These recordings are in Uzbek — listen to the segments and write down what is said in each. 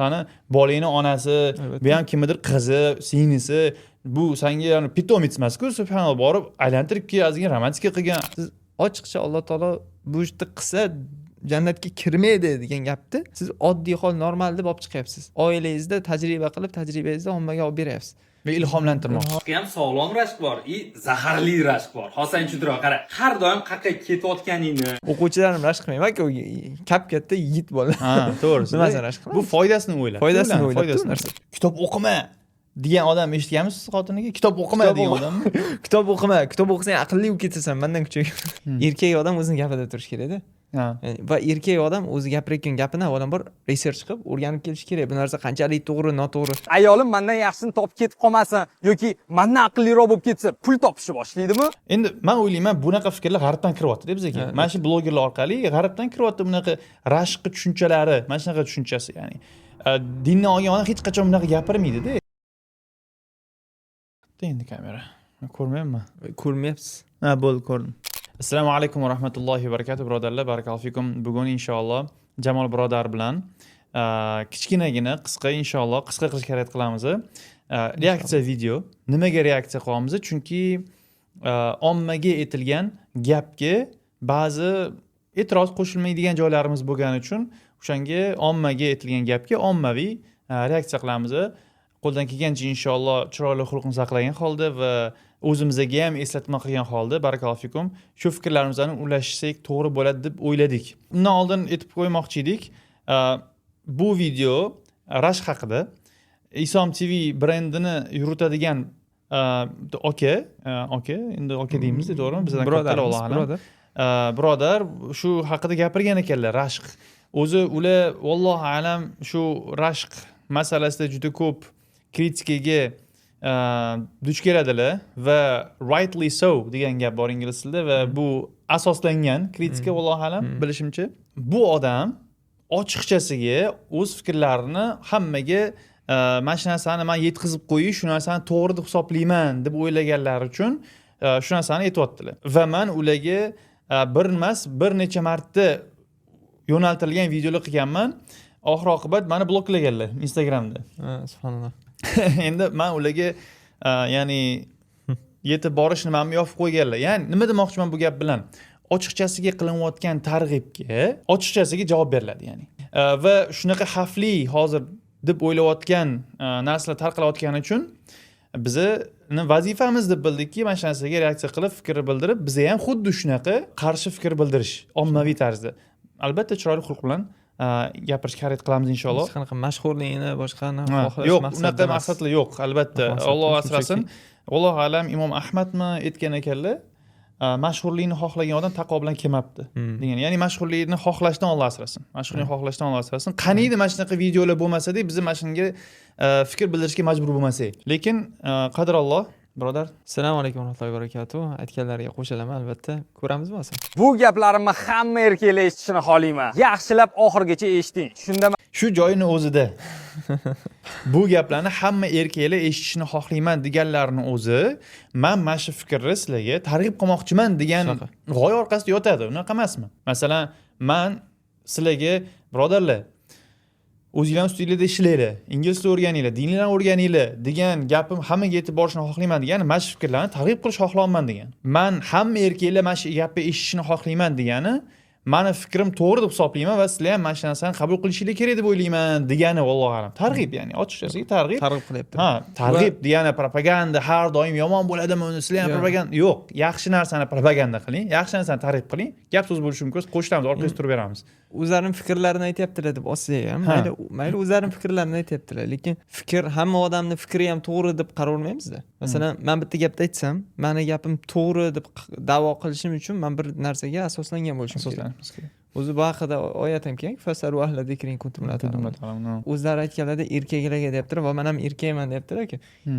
Sani bolangni onasi, bu ham kimnidir qizi, singlisi, bu sanga yani питомец emasku, subhanalloh, borib aylantirib kel, ozgina romantika qilgan. Siz ochiqcha "Alloh taolo bu ishni qilsa, jannatga kirmaydi" degan gapni siz oddiy hol, normal deb olib chiqyapsiz. Oilangizda tajriba qilib, tajribangizni ommaga olib beryapsiz. Va ilhomlantirmoq. Rashk ham, sog'lom rashk bor и zaharli rashk bor. Hozir sen tushuntiraman. Qara, har doim qayerga ketayotganingni O'quvchilarim rashk qilmayman, kap katta yigit bola. Ha, to'g'risi. Nimasini rashk Bu qilamiz? foydasini o'ylab. Foydasini o'ylab Foydasini. bu narsa. "Kitob o'qima" degan odam eshitganmisiz xotiniga? "Kitob o'qima" Kitob degan odammi? "Kitob o'qima, kitob o'qisang, aqlli bo'lib ketasan, mandan kuchayib." Erkak odam o'zini gapida turishi kerakda. Ya'ni va erkak odam o'zi gapirayotgan gapini avvalambor research qilib, o'rganib kelishi kerak. Bu narsa qanchalik to'g'ri, noto'g'ri. Ayolim mandan yaxshisini topib ketib qolmasin yoki mandan aqlliroq bo'lib ketsa, pul topishni boshlaydimi? Endi man o'ylayman, bunaqa fikrlar g'arbdan kiryapti bizga. Mana shu blogerlar orqali g'arbdan kiryapti bunaqa rashqi tushunchalari, mana shunaqa tushunchasi, ya'ni. Dinni olgan odam hech qachon bunaqa gapirmaydida. Endi kamera. Men ko'rmayapman. Ko'rmayapsiz. Ha, bo'ldi, ko'rdim. Assalomu alaykum va rahmatullohi va barakatuh, birodarlar, barakallohu fikum. Bugun inshaalloh Jamol birodar bilan kichkinagina, qisqa, inshaalloh qisqa qilishga harakat qilamiz. Reaksiya video. Nimaga reaksiya qilyapmiz? Chunki ommaga aytilgan gapga ba'zi e'tiroz, qo'shilmaydigan joylarimiz bo'lgani uchun o'shanga, ommaga aytilgan gapga ommaviy reaksiya qilamiz. Qo'ldan kelgancha inshaalloh chiroyli xulqni saqlagan holda va o'zimizga ham eslatma qilgan holda, barakallohu fikum, shu fikrlarimizni ulashsak to'g'ri bo'ladi deb o'yladik. Undan oldin aytib qo'ymoqchi edik, bu video rashk haqida. Isom TV brendini yuritadigan aka, aka, endi aka deymiz, to'g'rimi? Bizdan kattalar, Birodarimiz, Allohu a'lam. birodar. Birodar shu haqida gapirgan ekanlar, rashk. O'zi ular, vallohu alam, shu rashk masalasida juda ko'p kritikaga duch keladilar va "rightly so" degan gap bor ingliz tilida va bu asoslangan kritika, vallohu alam, bilishimcha. Bu odam ochiqchasiga o'z fikrlarini hammaga, mana shu narsani man yetkazib qo'yish, shu narsani to'g'ri deb hisoblayman deb o'ylaganlari uchun shu narsani aytyaptilar va man ularga bir emas, bir necha marta yo'naltirilgan videolar qilganman. Oxir oqibat mani bloklaganlar Instagramda. Ha, subhanalloh. Endi man ularga ya'ni yetib borish nimamni yopib qo'yganlar. Ya'ni nima demoqchiman bu gap bilan? Ochiqchasiga qilinayotgan targ'ibga ochiqchasiga javob beriladi, ya'ni. Va shunaqa xavfli hozir deb o'ylayotgan narsalar tarqalayotgani uchun bizni vazifamiz deb bildikki, mana shu narsaga reaksiya qilib, fikr bildirib, biza ham xuddi shunaqa qarshi fikr bildirish ommaviy tarzda, albatta chiroyli xulq bilan gapirishga harakat qilamiz, inshaalloh. Hech qanaqa mashhurlikni, boshqani Ha, xohlash yo'q, maqsadida unaqa emas. maqsadlar yo'q, albatta. Maqsad Alloh shunchaki- asrasin. Allohu alam, Imom Ahmadmi aytgan ekanlar, mashhurlikni xohlagan odam taqvo bilan kelmabdi degan. Ya'ni mashhurlikni xohlashdan Alloh asrasin, mashhurlikni xohlashdan Alloh asrasin. Qaniydi mana shunaqa videolar bo'lmasada, biz mana shunga fikr bildirishga majbur bo'lmasak. Lekin qadralloh, birodar. Assalomu alaykum va rahmatullohi va barakatuh. Aytganlariga qo'shilaman, albatta. Ko'ramizmi hozir? Bu gaplarimni hamma erkaklar eshitishini xohlayman. Yaxshilab oxirigacha eshiting. Shunda Shu joyini o'zida "Bu gaplarni hamma erkaklar eshitishini xohlayman" deganlarini o'zi, man mana shu fikrni sizlarga targ'ib qilmoqchiman degan Shunaqa. g'oya orqasida yotadi, unaqa emasmi? Masalan, man sizlarga: "Birodarlar, o'zinglarni ustinglarda ishlanglar, ingliz tilini o'rganinglar, dinlarni o'rganinglar" degan gapim hammaga yetib borishini xohlayman degani, mana shu fikrlarni targ'ib qilish xohlayapman degan. Man "hamma erkaklar mana shu gapni eshitishini xohlayman" degani, mani fikrim to'g'ri deb hisoblayman va sizlar ham mana shu narsani qabul qilishinglar kerak deb o'ylayman degani, vallohu alam, targ'ib, ya'ni ochiqchasiga targ'ib. Targ'ib qilyapti. Ha, targ'ib degani propaganda, har doim yomon bo'ladimi uni, sizlar ham Yo'q. propaganda yo'q. Yaxshi narsani propaganda qiling, yaxshi narsani targ'ib qiling. Gap so'z bo'lishi mumkin, qo'shilamiz, orqangizda turib beramiz. O'zlarini fikrlarini aytyaptilar deb olsak ham, mayli, mayli, o'zlarini fikrlarini aytyaptilar, lekin fikr, hamma odamni fikri ham to'g'ri deb qaravermaymizda. Masalan, man bitta gapni aytsam, mani gapim to'g'ri deb da'vo qilishim uchun man bir narsaga asoslangan bo'lishim kerak. Asoslanishimiz kerak. O'zi bu haqida oyat ham kelgan: فاسألوا أهل الذكر إن كنتم لا تعلمون. O'zlari aytganlarida erkaklarga deyaptilar va man ham erkakman deyaptilar.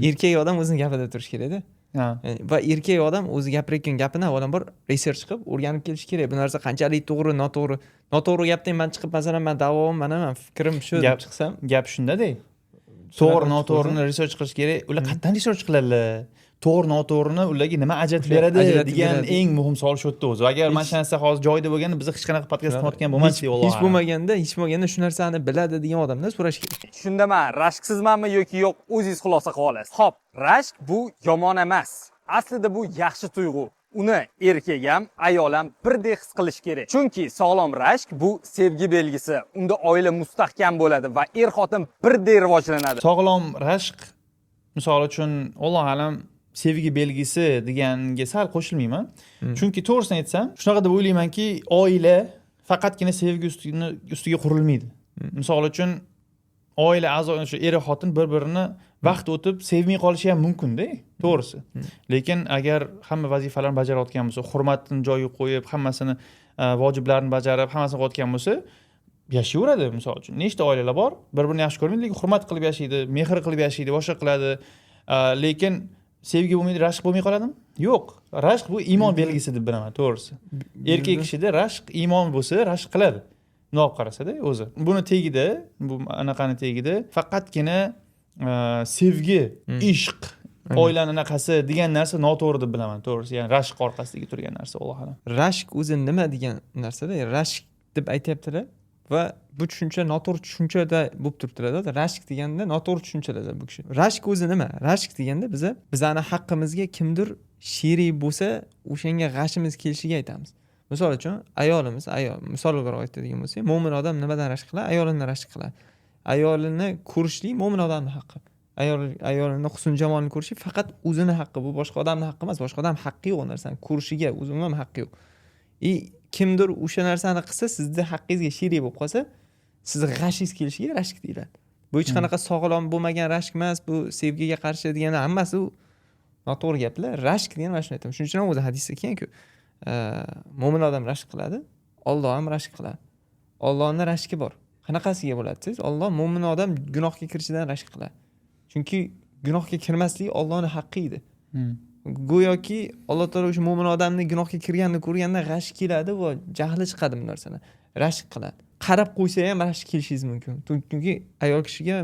Erkak odam o'zini gapida turishi kerakda. Ya'ni va erkak odam o'zi gapirayotgan gapini avvalambor research qilib, o'rganib kelishi kerak. Bu narsa qanchalik to'g'ri, noto'g'ri. Noto'g'ri gapdan man chiqib, masalan, man da'vom mana, man fikrim shu deb chiqsam, Gap shundada, to'g'ri shunaqa noto'g'rini research qilish kerak. Ular qayerdan research qiladilar? To'g'ri noto'g'rini ularga nima ajratib beradi degan eng muhim savol shu yerda o'zi. Agar mana shu narsa hozir joyida bo'lganda biz hech qanaqa podkast qilayotgan bo'lmasdik. Hech bo'lmaganda, hech bo'lmaganda shu narsani biladi degan odamdan so'rash kerak. Shunda man rashksizmanmi yoki yo'q, o'zingiz xulosa qila olasiz. Xo'p, rashk bu yomon emas. Aslida bu yaxshi tuyg'u. Uni erkak ham, ayol ham birdek his qilish kerak. Chunki sog'lom rashk bu sevgi belgisi. Unda oila mustahkam bo'ladi va er-xotin birdek rivojlanadi. Sog'lom rashk, misol uchun, Alloh alam, sevgi belgisi deganga sal qo'shilmayman. Chunki to'g'risini aytsam, shunaqa deb o'ylaymanki, oila faqatgina sevgi ustiga qurilmaydi. Misol uchun, oila a'zo, o'sha er xotin bir-birini vaqt o'tib sevmay qolishi ham mumkin-da, to'g'risi. Lekin agar hamma vazifalarni bajarayotgan bo'lsa, hurmatini joyiga qo'yib, hammasini vojiblarini bajarib, hammasini qilayotgan bo'lsa, yashayveradi. Misol uchun, nechta oilalar bor, bir-birini yaxshi ko'rmaydi, lekin hurmat qilib yashaydi, mehr qilib yashaydi, boshqa qiladi. Lekin sevgi bo'lmaydi, rashk bo'lmay qoladimi? Yo'q. Rashk bu iymon belgisi deb bilaman, to'g'risi. Erkak kishida rashk iymon bo'lsa, rashk qiladi. Bundoq olib qarasada o'zi. Buni tagida, bu anaqani tagida faqatgina sevgi, ishq, oilani anaqasi degan narsa noto'g'ri deb bilaman, to'g'risi. Ya'ni rashk orqasidagi turgan narsa, Alloh alam. Rashk o'zi nima degan narsada, rashk deb aytyaptilar va bu tushuncha noto'g'ri tushunchada bo'lib turibdilar. Rashk deganda noto'g'ri tushunchalarda bu kishi. Rashk o'zi nima? Rashk deganda bizani haqqimizga kimdir sherik bo'lsa, o'shanga g'ashimiz kelishiga aytamiz. Misol uchun, ayolimiz, ayol, misol o'laroq aytadigan bo'lsak, mo'min odam nimadan rashk qiladi? Ayolini rashk qiladi. Ayolini ko'rishlik mo'min odamning haqqi. Ayolini husn jamolini ko'rishi faqat o'zini haqqi, bu boshqa odamning haqqi emas, boshqa odam haqqi yo'q u narsani ko'rishiga, o'zi umuman haqqi yo'q. Kimdir o'sha narsani qilsa, sizni haqqingizga sherik bo'lib qolsa, sizni g'ashingiz kelishiga rashk deyiladi. Bu hech qanaqa sog'lom bo'lmagan rashk emas, bu sevgiga qarshi degani hammasi u noto'g'ri gaplar. Rashk degan mana shuni aytaman. Shuning uchun ham o'zi hadisda kelgan-ku, mo'min odam rashk qiladi, Alloh ham rashk qiladi. Allohning rashki bor. Qanaqasiga bo'ladi desangiz, Alloh mo'min odam gunohga kirishidan rashk qiladi. Chunki gunohga kirmaslik Allohning haqqi edi. Go'yoki Alloh taolo o'sha mo'min odamni gunohga kirganini ko'rganda g'ash keladi va jahli chiqadi bu narsani. Rashk qiladi. Qarab qo'ysa ham rashk kelishingiz mumkin. Chunki ayol kishiga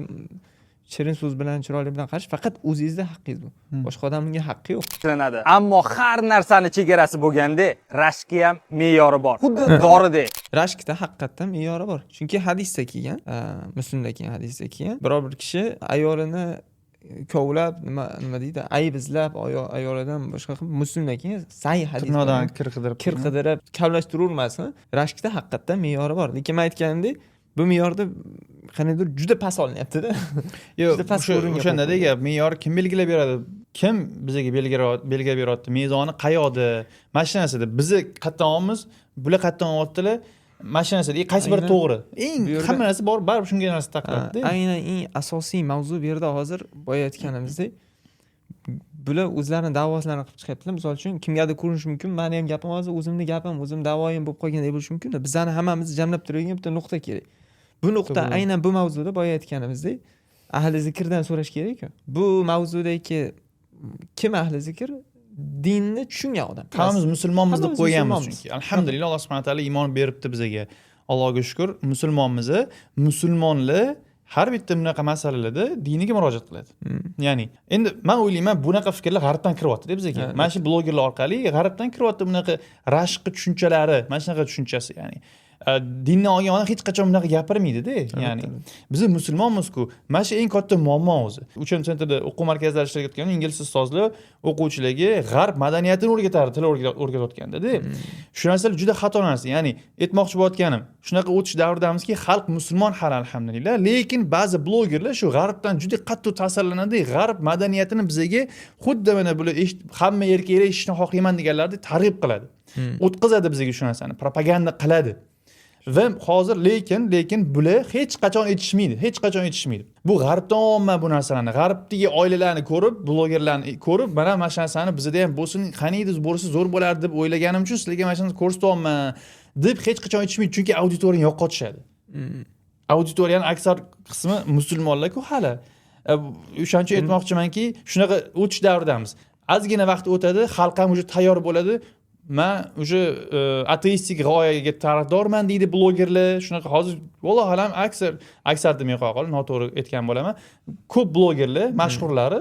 shirin so'z bilan, chiroyli bilan qarash faqat o'zingizda haqqingiz bu. Boshqa odamning haqqi yo'q. Qilinadi. Ammo har narsani chegarasi bo'lganda, rashkka ham me'yori bor. Xuddi doridek. Rashkda haqiqatdan me'yori bor. Chunki hadisda kelgan, Muslimda kelgan hadisda kelgan, biror bir kishi ayolini kovlab, nima deydi, ayb izlab, ayolidan boshqa qilib, Muslimda kelgan sahih hadis. Tirnoqdan kir qidirib, kir qidirib kavlashtiravermasin. Rashkda haqiqatdan me'yori bor. Lekin men aytganimdek, bu me'yorda qandaydir juda past olinyapti-da. Yo'q, Juda past o'ringa o'shanda qo'yib gap, me'yor kim belgilab beradi? Kim bizga belgilab beryapti? Mezoni qayoqda? Mana shu narsada bizni qayerdan olamiz, bular qayerdan olyaptilar? Mana shu narsada qaysi biri to'g'ri? Eng hamma narsa bor, baribir shunga narsa taqaladi-da. Aynan eng asosiy mavzu bu yerda hozir boya aytganimizdek, bular o'zlarini da'vosini qilib chiqyaptilar. Misol uchun, kimgadir ko'rinishi mumkin, mani ham gapim hozir o'zimni gapim, o'zim da'voyim bo'lib qolgandek bo'lishi mumkin. Bizani hammamizni jamlab turadigan bitta nuqta kerak. Bu nuqta aynan bu mavzuda boya aytganimizdek, ahli zikrdan so'rash kerak-ku. Bu mavzudagi kim ahli zikr? Dinni tushungan odam. Hammamiz musulmonmiz deb Hammamiz qo'yganmiz musulmonmiz. chunki. Alhamdulillah, Alloh subhanahu va taolo iymon beribdi bizga. Allohga shukr, musulmonmiz. Musulmonlar har bitta bunaqa masalalarda diniga murojaat qiladi. Ya'ni endi men o'ylayman, bunaqa fikrlar g'arbdan kiryapti-da bizga. Mana shu blogerlar orqali g'arbdan kiryapti bunaqa rashq tushunchalari, mana shunaqa tushunchasi, ya'ni. Dinni olgan odam hech qachon bunaqa gapirmaydi-da. Ya'ni biz musulmonmiz-ku. Mana shu eng katta muammo o'zi. Uchinchi sentrda o'quv markazlari ishlayotganda ingliz ustozlar o'quvchilarga g'arb madaniyatini o'rgatardi, til o'rgatayotganda-da. Shu narsalar juda xato narsa. Ya'ni aytmoqchi bo'layotganim, shunaqa o'tish davridamizki, xalq musulmon hali alhamdulillah, lekin ba'zi blogerlar shu g'arbdan juda qattiq ta'sirlanadi, g'arb madaniyatini bizga xuddi mana bular hamma erkaklar eshitishni xohlayman deganlarni targ'ib qiladi. O'tkazadi bizga shu narsani, propaganda qiladi. Va hozir lekin bular hech qachon aytishmaydi, hech qachon aytishmaydi. Bu g'arbdan olma bu narsalarni, g'arbdagi oilalarni ko'rib, blogerlarni ko'rib, mana shu narsani bizda ham bo'lsin, qaniydi bo'lsa zo'r bo'lardi deb o'ylaganim uchun sizlarga mana shuni ko'rsatyapman deb hech qachon aytishmaydi, chunki auditoriyani yo'qotishadi. Auditoriyaning aksar qismi musulmonlar-ku hali. O'shaning uchun aytmoqchimanki, shunaqa o'tish davridamiz. Ozgina vaqt o'tadi, xalq ham уже tayyor bo'ladi. Men уже ateistik g'oyaga tarafdorman deydi blogerlar. Shunaqa hozir vallohu alam aksar demay qo'ya qolib noto'g'ri aytgan bo'laman. Ko'p blogerlar, mashhurlari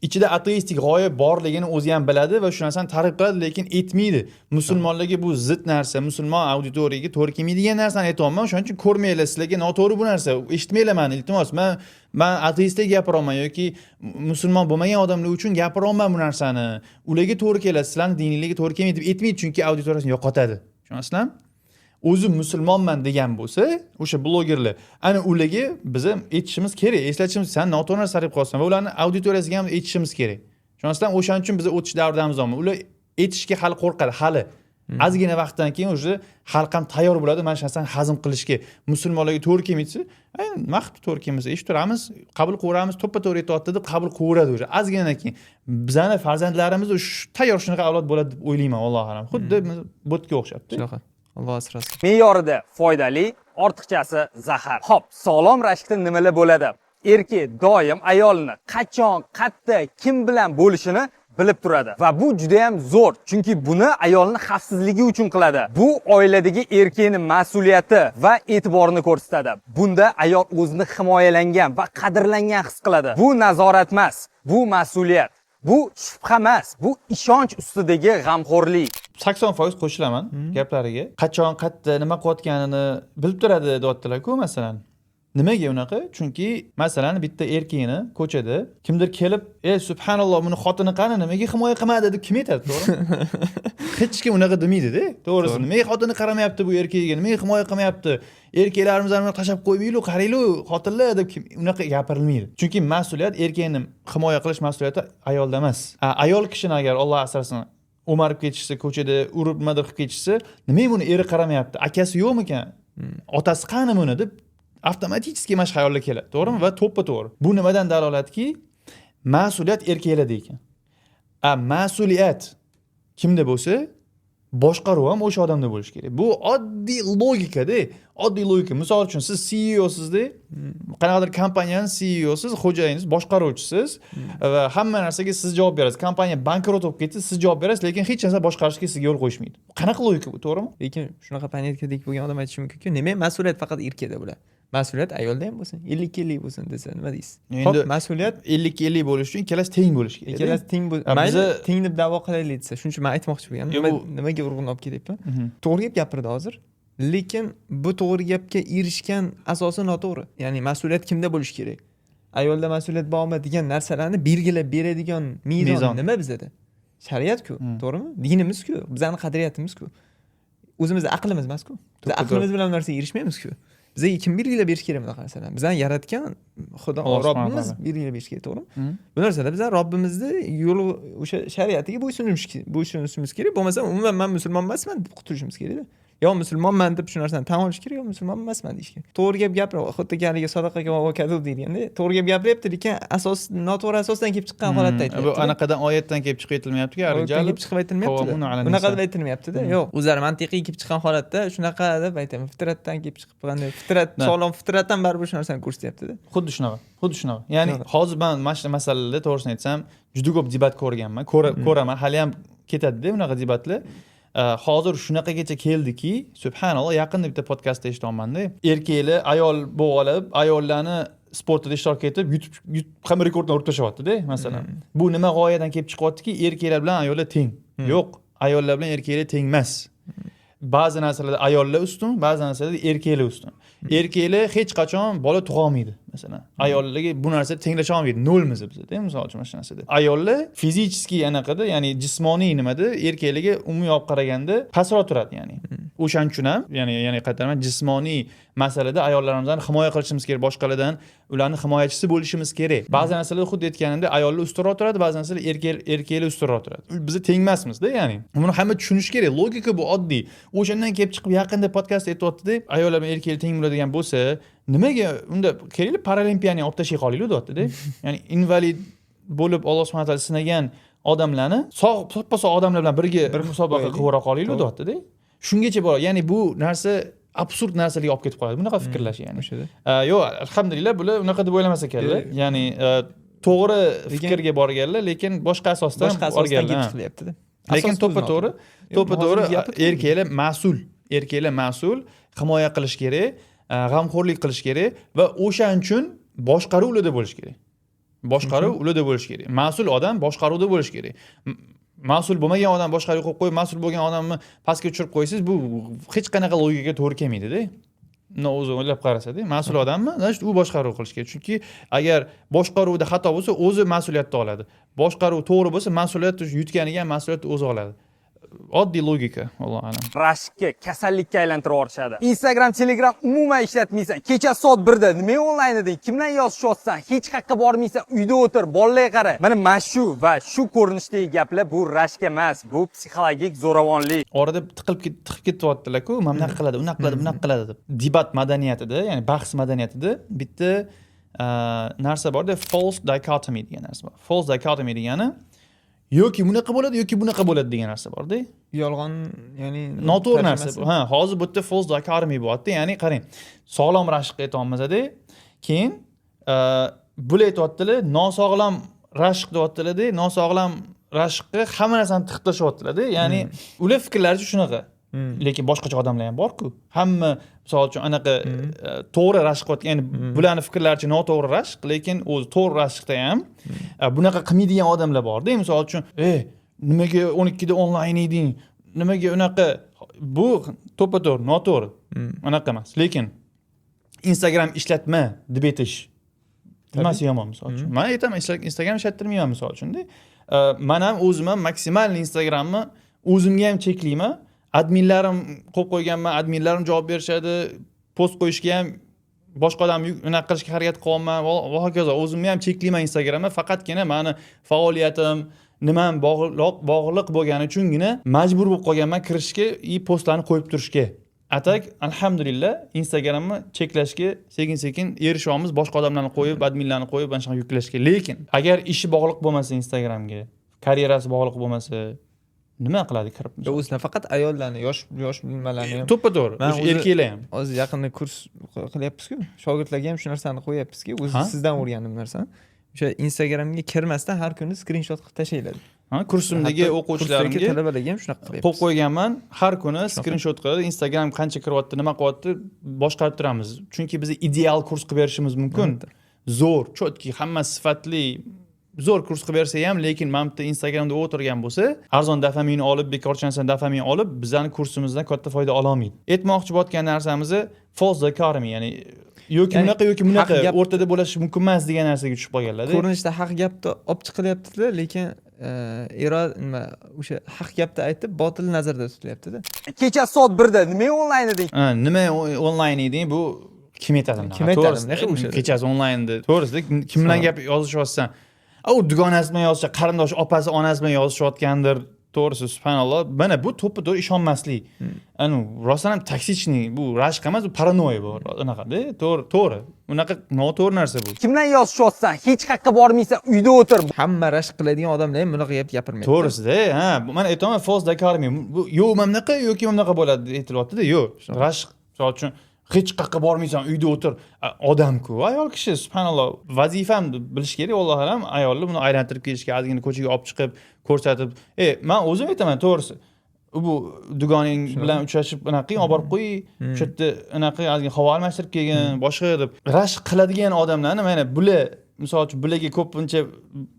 Ichida ateistik g'oya borligini o'zi ham biladi va shu narsani targ'ib qiladi, lekin aytmaydi. Musulmonlarga bu zid narsa, musulmon auditoriyaga to'g'ri kelmaydigan narsani aytyapman. O'shaning uchun ko'rmanglar, sizlarga noto'g'ri bu narsa, eshitmanglar mani, iltimos. Man ateistga gapiryapman yoki musulmon bo'lmagan odamlar uchun gapiryapman bu narsani. Ularga to'g'ri keladi, sizlarning dininglarga to'g'ri kelmaydi deb aytmaydi, chunki auditoriyasini yo'qotadi. Tushunasizlarmi? O'zi musulmonman degan bo'lsa, o'sha blogerlar, ana ularga biz ham aytishimiz kerak, eslatishimiz, san noto'g'ri narsa targ'ib qilyapsan va ularni auditoriyasiga ham aytishimiz kerak. Tushunasizlarmi? O'shaning uchun biz o'tish davridamiz. Ular aytishga hali qo'rqadi, hali. Ozgina vaqtdan keyin уже xalq ham tayyor bo'ladi mana shu narsani hazm qilishga. Musulmonlarga to'g'ri kelmaydi, nima qilibdi to'g'ri kelmasa, eshitib turamiz, qabul qilaveramiz, to'ppa to'g'ri aytyapti deb qabul qilaveradi уже. Ozginadan keyin bizani farzandlarimiz tayyor shunaqa avlod bo'ladi deb o'ylayman, allohu alam. Xuddi bo'tga o'xshabdi. Shunaqa. Alloh asrasin. Me'yorida foydali, ortiqchasi zahar. Xo'p, sog'lom rashkda nimalar bo'ladi? Erkak doim ayolini qachon, qayerda, kim bilan bo'lishini bilib turadi. Va bu juda ham zo'r, chunki buni ayolning xavfsizligi uchun qiladi. Bu oiladagi erkakning mas'uliyati va e'tiborini ko'rsatadi. Bunda ayol o'zini himoyalangan va qadrlangan his qiladi. Bu nazorat emas, bu mas'uliyat. Bu shubha emas, bu ishonch ustidagi g'amxo'rlik. 80% qo'shilaman gaplariga. Qachon, qayerda, nima qilayotganini bilib turadi deyaptilar-ku, masalan. Nimaga unaqa? Chunki masalan bitta erkakni ko'chada kimdir kelib, "Ey subhanalloh, buni xotini qani, nimaga himoya qilmadi?" deb kim aytadi, to'g'rimi? Hech kim unaqa demaydi-da. To'g'risi, nimaga xotini qaramayapti bu erkagiga, nimaga himoya qilmayapti? Erkaklarimizni tashlab qo'ymaylik, qaranglar, xotinlar deb kim unaqa gapirilmaydi. Chunki mas'uliyat, erkakni himoya qilish mas'uliyati ayolda emas. Ayol kishini agar Alloh asrasin o'marib ketishsa, ko'chada urib nimadir qilib ketishsa, nimaga buni eri qaramayapti? Akasi yo'qmikan? Otasi qani buni deb avtomatik mana shu xayollar keladi, to'g'rimi? Va to'ppa to'g'ri. Bu nimadan dalolatki, mas'uliyat erkaklarda ekan. Mas'uliyat kimda bo'lsa, boshqaruv ham o'sha odamda bo'lishi kerak. Bu oddiy logikada, oddiy logika. Misol uchun siz CEOsizda, qanaqadir kompaniyani CEOsiz, xo'jayinsiz, boshqaruvchisiz va hamma narsaga siz javob berasiz. Kompaniya bankrot bo'lib ketsa, siz javob berasiz, lekin hech narsa boshqarishga sizga yo'l qo'yishmaydi. Qanaqa logika bu, to'g'rimi? Lekin shunaqa понятка dek bo'lgan odam aytishi mumkinki, nima mas'uliyat faqat erkakda bo'ladi. Mas'uliyat ayolda ham bo'lsin, 50-50 bo'lsin desa nima deysiz? Endi Xo'p, mas'uliyat 50-50 bo'lishi uchun ikkalasi teng bo'lishi kerak. Ikkalasi teng bo'l. Mayli, teng deb da'vo qilaylik desa, shuning uchun men aytmoqchi bo'lganim, nimaga urg'uni olib kelyapman? To'g'ri gap gapirdi hozir. Lekin bu to'g'ri gapga erishgan asosi noto'g'ri. Ya'ni mas'uliyat kimda bo'lishi kerak? Ayolda mas'uliyat bormi degan narsalarni belgilab beradigan mezon nima bizada? Shariat-ku, to'g'rimi? Dinimiz-ku, bizning qadriyatimiz-ku. O'zimizni aqlimiz emas-ku. Biz aqlimiz bilan bu narsaga erishmaymiz-ku. Bizga kim belgilab berish kerak bunaqa narsalarni? Bizani yaratgan Xudo, Robbimiz belgilab berish kerak, to'g'rimi? Bu narsalar bizani Robbimizni yo'li, o'sha shariatiga bo'ysunishimiz kerak. Bo'lmasa umuman men musulmon emasman deb qutulishimiz kerak-da. Yo musulmonman deb shu narsani tan olish kerak, yo musulmon emasman deyish kerak. To'g'ri gap gapir, xuddi haligi sadaqaga va kadub deyilganda, to'g'ri gap gapiryapti, lekin asos noto'g'ri asosdan kelib chiqqan holatda aytyapti. Bu anaqadan, oyatdan kelib chiqib aytilmayapti-ku, Oyatdan kelib chiqib aytilmayapti. Unaqa deb aytilmayapti-da. Yo'q, o'zlari mantiqiy kelib chiqqan holatda shunaqa deb aytaman. Fitratdan kelib chiqib, qanday fitrat, sog'lom fitratdan baribir shu narsani ko'rsatyapti-da. Xuddi shunaqa, xuddi shunaqa. Ya'ni hozir men mana shu masalada to'g'risini aytsam, juda ko'p debat ko'rganman, ko'raman, hali ham ketadi-da unaqa debatlar. Hozir shunaqagacha keldiki, subhanalloh, yaqinda bitta podkastda eshityapman-da. Erkaklar ayol bo'lib olib, ayollarni sportda ishtirok etib, yutib, hamma rekordni urib tashlayapti-da, masalan. Bu nima g'oyadan kelib chiqyaptiki, erkaklar bilan ayollar teng. Yo'q, ayollar bilan erkaklar teng emas. Ba'zi narsalarda ayollar ustun, ba'zi narsalarda erkaklar ustun. Erkaklar hech qachon bola tug'olmaydi, masalan. Ayollarga bu narsa tenglasha olmaydi, nolmiz bizda, misol uchun mana shu narsada. Ayollar fizический anaqada, ya'ni jismoniy nimada erkaklarga umumiy olib qaraganda pastroq turadi, ya'ni. O'shaning uchun ham, ya'ni qaytaraman, jismoniy masalada ayollarimizni himoya qilishimiz kerak, boshqalardan ularni himoyachisi bo'lishimiz kerak. Ba'zi narsalarda xuddi aytganimdek ayollar ustunroq turadi, ba'zi narsalarda erkaklar ustunroq turadi. Biz teng emasmiz-da, ya'ni. Buni hamma tushunishi kerak. Logika bu oddiy. O'shandan kelib chiqib yaqinda podkast aytyapti-da, ayollar bilan erkaklar teng bo'ladigan bo'lsa, nimaga unda kerakli paralimpiyani olib tashlay qolaylik deyapti-da. Ya'ni invalid bo'lib Alloh subhanahu va taolo sinagan odamlarni sog', soppa-sog' odamlar bilan birga bir musobaqa qilib yubora qolaylik deyapti-da. Shungacha boradi. Ya'ni bu narsa absurd narsalarga olib ketib qoladi. Bunaqa fikrlash ya'ni. Yo'q, alhamdulillah bular unaqa deb o'ylamas ekanlar. Ya'ni to'g'ri fikrga borganlar, lekin boshqa asosdan boshqa asosdan kelib chiqilyapti-da. Lekin to'ppa-to'g'ri, to'ppa-to'g'ri erkaklar mas'ul, erkaklar mas'ul, himoya qilish kerak, g'amxo'rlik qilish kerak va o'shaning uchun boshqaruv ularda bo'lishi kerak. Boshqaruv ularda bo'lishi kerak. Mas'ul odam boshqaruvda bo'lishi kerak. Mas'ul bo'lmagan odam boshqaruvga qo'yib qo'yib, mas'ul bo'lgan odamni pastga tushirib qo'ysangiz, bu hech qanaqa logikaga to'g'ri kelmaydida. O'zi o'ylab qarasa-da, mas'ul odammi, значит, u boshqaruv qilish kerak. Chunki agar boshqaruvda xato bo'lsa, o'zi mas'uliyatni oladi. Boshqaruv to'g'ri bo'lsa, mas'uliyat yutganiga ham mas'uliyatni o'zi oladi. Oddiy logika, allohu a'lam. Rashkka kasallikka aylantirib yuborishadi. Instagram, Telegram umuman ishlatmaysan. Kecha soat 1 da nima onlayn eding? Kim bilan yozishyapsan? Hech qayerga bormaysan, uyda o'tir, bolalarga qara. Mana shu va shu ko'rinishdagi gaplar bu rashk emas, bu psixologik zo'ravonlik. Orada tiqib ketyaptilar-ku, mana bunaqa qiladi, unaqa qiladi, bunaqa qiladi deb. Debat madaniyatida, ya'ni bahs madaniyatida bitta narsa borda, false dichotomy degan narsa bor. False dichotomy degani yoki bunaqa bo'ladi, yoki bunaqa bo'ladi degan narsa borda. Yolg'on, ya'ni noto'g'ri narsa. Tarjimasi. Ha, hozir bu yerda false dichotomy bo'lyapti. Ya'ni qarang, sog'lom rashk aytyapmiz-da, keyin bular aytyaptilar, nosog'lom rashk deyaptilar-da, nosog'lom rashkqa hamma narsani tiqib tashlayaptilar-da. Ya'ni ular fikrlaricha shunaqa. Lekin boshqacha odamlar ham bor-ku. Hamma misol uchun anaqa to'g'ri rashk qilayotgan, ya'ni bularni fikrlaricha noto'g'ri rashk, lekin o'zi to'g'ri rashkda ham bunaqa qilmaydigan odamlar borda. Misol uchun, nimaga 12 da onlayn eding? Nimaga unaqa? Bu to'ppa-to'g'ri, noto'g'ri. Unaqa emas. Lekin Instagram ishlatma deb aytish nimasi yomon misol uchun? Man aytaman, Instagram ishlattirmayman misol uchun-da. Man ham o'zim ham maksimal Instagramni o'zimga ham cheklayman. Adminlarim qo'yib qo'yganman, adminlarim javob berishadi. Post qo'yishga ham boshqa odam unaqa qilishga harakat qilyapman va hokazo. O'zimni ham cheklayman Instagramda, faqatgina mani faoliyatim nimam bog'liq bo'lgani uchungina majbur bo'lib qolganman kirishga и postlarni qo'yib turishga. А так, alhamdulillah, Instagramni cheklashga sekin-sekin erishyapmiz, boshqa odamlarni qo'yib, adminlarni qo'yib, mana shunaqa yuklashga. Lekin agar ishi bog'liq bo'lmasa Instagramga, karyerasi bog'liq bo'lmasa, nima qiladi kirib? O'zi nafaqat ayollarni, yosh yosh nimalarni ham. To'ppa-to'g'ri, Man o'sha o'zi- erkaklar ham. Hozir yaqinda kurs qilyapmiz-ku, shogirdlarga ham shu narsani qo'yapmizki, o'zi Ha? sizdan o'rgandim narsani. O'sha Instagramga kirmasdan har kuni skrinshot qilib tashlanglar. Ha, kursimdagi Hatto o'quvchilarimga kursdagi talabalarga ham shunaqa qo'yib qilyapmiz. qo'yganman, har kuni skrinshot qiladi, Instagram qancha kiryapti, nima qilyapti, boshqarib turamiz. Chunki biz ideal kurs qilib berishimiz mumkin. Zo'r, чёткий, hammasi sifatli, zo'r kurs qilib bersa ham, lekin mana bitta Instagramda o'tirgan bo'lsa, arzon dofamin olib, bekorchi narsadan dofamin olib, bizani kursimizdan katta foyda ololmaydi. Aytmoqchi bo'layotgan narsamizni false dichotomy, ya'ni yoki Ya'ni bunaqa yoki bunaqa haq gap- o'rtada bo'lishi mumkin emas degan narsaga tushib qolganlar. Ko'rinishda haq gapni olib chiqilyapti-da, lekin nima, o'sha haq gapni aytib, botil nazarda tutilyapti-da. Kecha soat 1 da nima onlayn eding? Ha, nima onlayn eding, bu kim aytadi bunaqa? Kim aytadi To'g'risida, bunaqa o'sha? Kechasi onlayn deb. To'g'risida kim bilan gap yozishyapsan? U dugonasi bilan yozisha, qarindosh opasi, onasi bilan yozishayotgandir. To'g'risi, subhanalloh. Mana bu to'ppa-to'g'ri ishonmaslik. Anu, rostdan ham токсичный, bu rashk emas, bu paranoya bu. Unaqada, to'g'ri, to'g'ri. Unaqa noto'g'ri narsa bu. Kim bilan yozishyapsan? Hech qayerga bormaysan, uyda o'tir. Hamma rashk qiladigan odamlar ham bunaqa gap gapirmaydi. To'g'risida, ha, man aytaman, false dichotomy. Bu yo'q mana bunaqa yoki mana bunaqa bo'ladi deb aytilyapti-da, yo'q. Rashk, misol uchun, hech qayerga bormaysan, uyda o'tir. Odam-ku, ayol kishi, subhanalloh, vazifam deb bilish kerak, allohu alam, ayolni buni aylantirib kelishga, ozgina ko'chaga olib chiqib, ko'rsatib, man o'zim aytaman, to'g'risi. Bu dugoning bilan uchrashib, anaqa qiling, olib borib qo'y, o'sha yerda anaqa ozgina havo almashtirib kelgin, boshqa deb. Rashk qiladigan odamlarni mana bular, misol uchun, bularga ko'pincha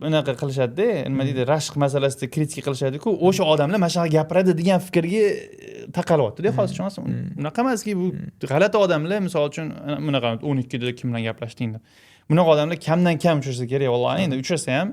unaqa qilishadi-da, nima deydi, rashk masalasida kritika qilishadi-ku, o'sha odamlar mana shunaqa gapiradi degan fikrga taqalyapti-da, hozir tushunasizmi? Unaqa emaski, bu g'alati odamlar, misol uchun, bunaqa 12 da kim bilan gaplashding deb. Bunaqa odamlar kamdan kam uchrasa kerak, vallahi, endi uchrasa ham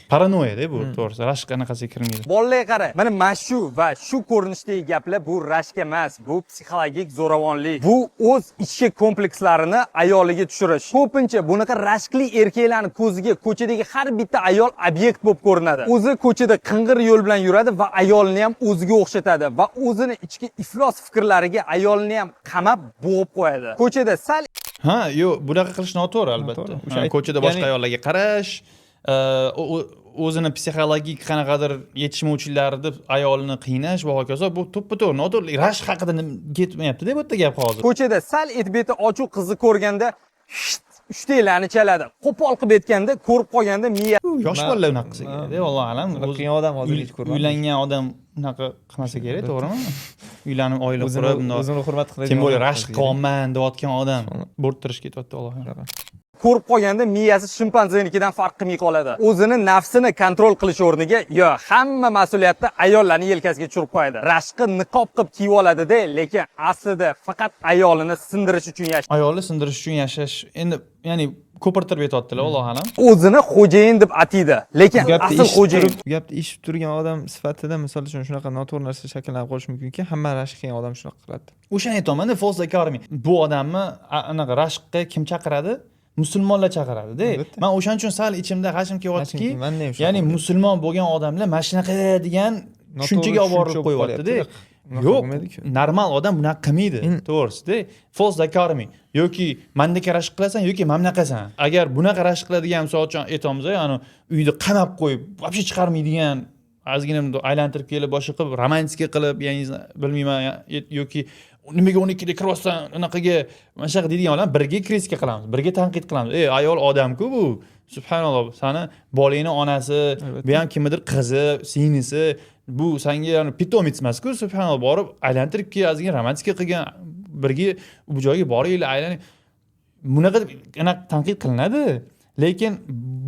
paranoyada bu, to'g'risi, rashk anaqasiga kirmaydi. Bolalarga qara. Mana shu va shu ko'rinishdagi gaplar bu rashk emas, bu psixologik zo'ravonlik. Bu o'z ichki komplekslarini ayoliga tushirish. Ko'pincha bunaqa rashkli erkaklarning ko'ziga ko'chadagi har bitta ayol obyekt bo'lib ko'rinadi. O'zi ko'chada qing'ir yo'l bilan yuradi va ayolni ham o'ziga o'xshatadi va o'zini ichki iflos fikrlariga ayolni ham qamab bo'g'ib qo'yadi. Ko'chada sal Ha, yo'q, bunaqa qilish noto'g'ri albatta. Noto'g'ri. O'sha Ha, ko'chada boshqa ya'ni- ayollarga qarash, o'zini psixologik qanaqadir yetishmovchiliklarni deb ayolni qiynash va hokazo, bu to'ppa-to'g'ri noto'g'ri. Rashk haqida ketmayapti-da bu yerda gap hozir. Ko'chada sal et beti ochiq qizni ko'rganda uchtalarni chaladi. Qo'pol qilib aytganda, ko'rib qolganda miya Yosh bolalar unaqa qilsa kerak, vallohu alam. Unaqa qilgan odam hozir hech ko'rmadim. Uylangan odam unaqa qilmasa kerak, to'g'rimi? Uylanib, oila qurib, bundoq o'zini hurmat qiladigan Tем более odam rashk qilsa kerak. qilyapman deyotgan odam bo'rttirish ketyapti, Alloh. Ko'rib qolganda miyasi shimpanzenikidan farq qilmay qoladi. O'zini nafsini контроль qilish o'rniga yo hamma mas'uliyatni ayollarning yelkasiga tushirib qo'yadi. Rashqi niqob qilib kiyib oladi-da, lekin aslida faqat ayolini sindirish uchun yashaydi. Ayolni sindirish uchun yashash, endi ya'ni ko'pirtirib aytyaptilar, allohu alam. O'zini xo'jayin deb ataydi, lekin Bu gapni asl eshitib xo'jayin turib, bu gapni eshitib turgan odam sifatida, misol uchun, shunaqa noto'g'ri narsa shakllanib qolishi mumkinki, hamma rashk qilgan odam shunaqa qiladi. O'shani aytyapman-da, false dichotomy. Bu odamni anaqa rashqqa kim chaqiradi? Musulmonlar chaqiradida. Albatta. Man o'shaning uchun sal ichimda g'ashim kelyaptiki, G'ashim, manda ham shunaqa ya'ni bo'lyapti. musulmon bo'lgan odamlar mana shunaqa degan tushunchaga olib borib tushuncha qo'yyapti-da. qolyapti-da. Unaqa Yo'q, bo'lmaydi-ku. normal odam bunaqa qilmaydi, to'g'risida. False dichotomy. Yoki mandaka rashk qilasan yoki mana bunaqasan. Agar bunaqa rashk qiladigan, misol uchun aytamiz, ya'ni uyda qamab qo'yib, вообще chiqarmaydigan, ozgina bundoq aylantirib kelib, boshqa qilib, romantika qilib, ya'ni bilmayman, yoki nimaga 12da kiryapsan unaqaga, mana shunaqa deydigan odam, birga kritika qilamiz, birga tanqid qilamiz. Ey, ayol odam-ku bu. Subhanalloh, sani bolangni onasi, bu ham kimnidir qizi, singlisi, bu sanga ya'ni питомец emas-ku, subhanalloh, borib aylantirib kel, ozgina romantika qilgan, birga bu joyga boringlar, aylaning. Bunaqa anaqa tanqid qilinadi. Lekin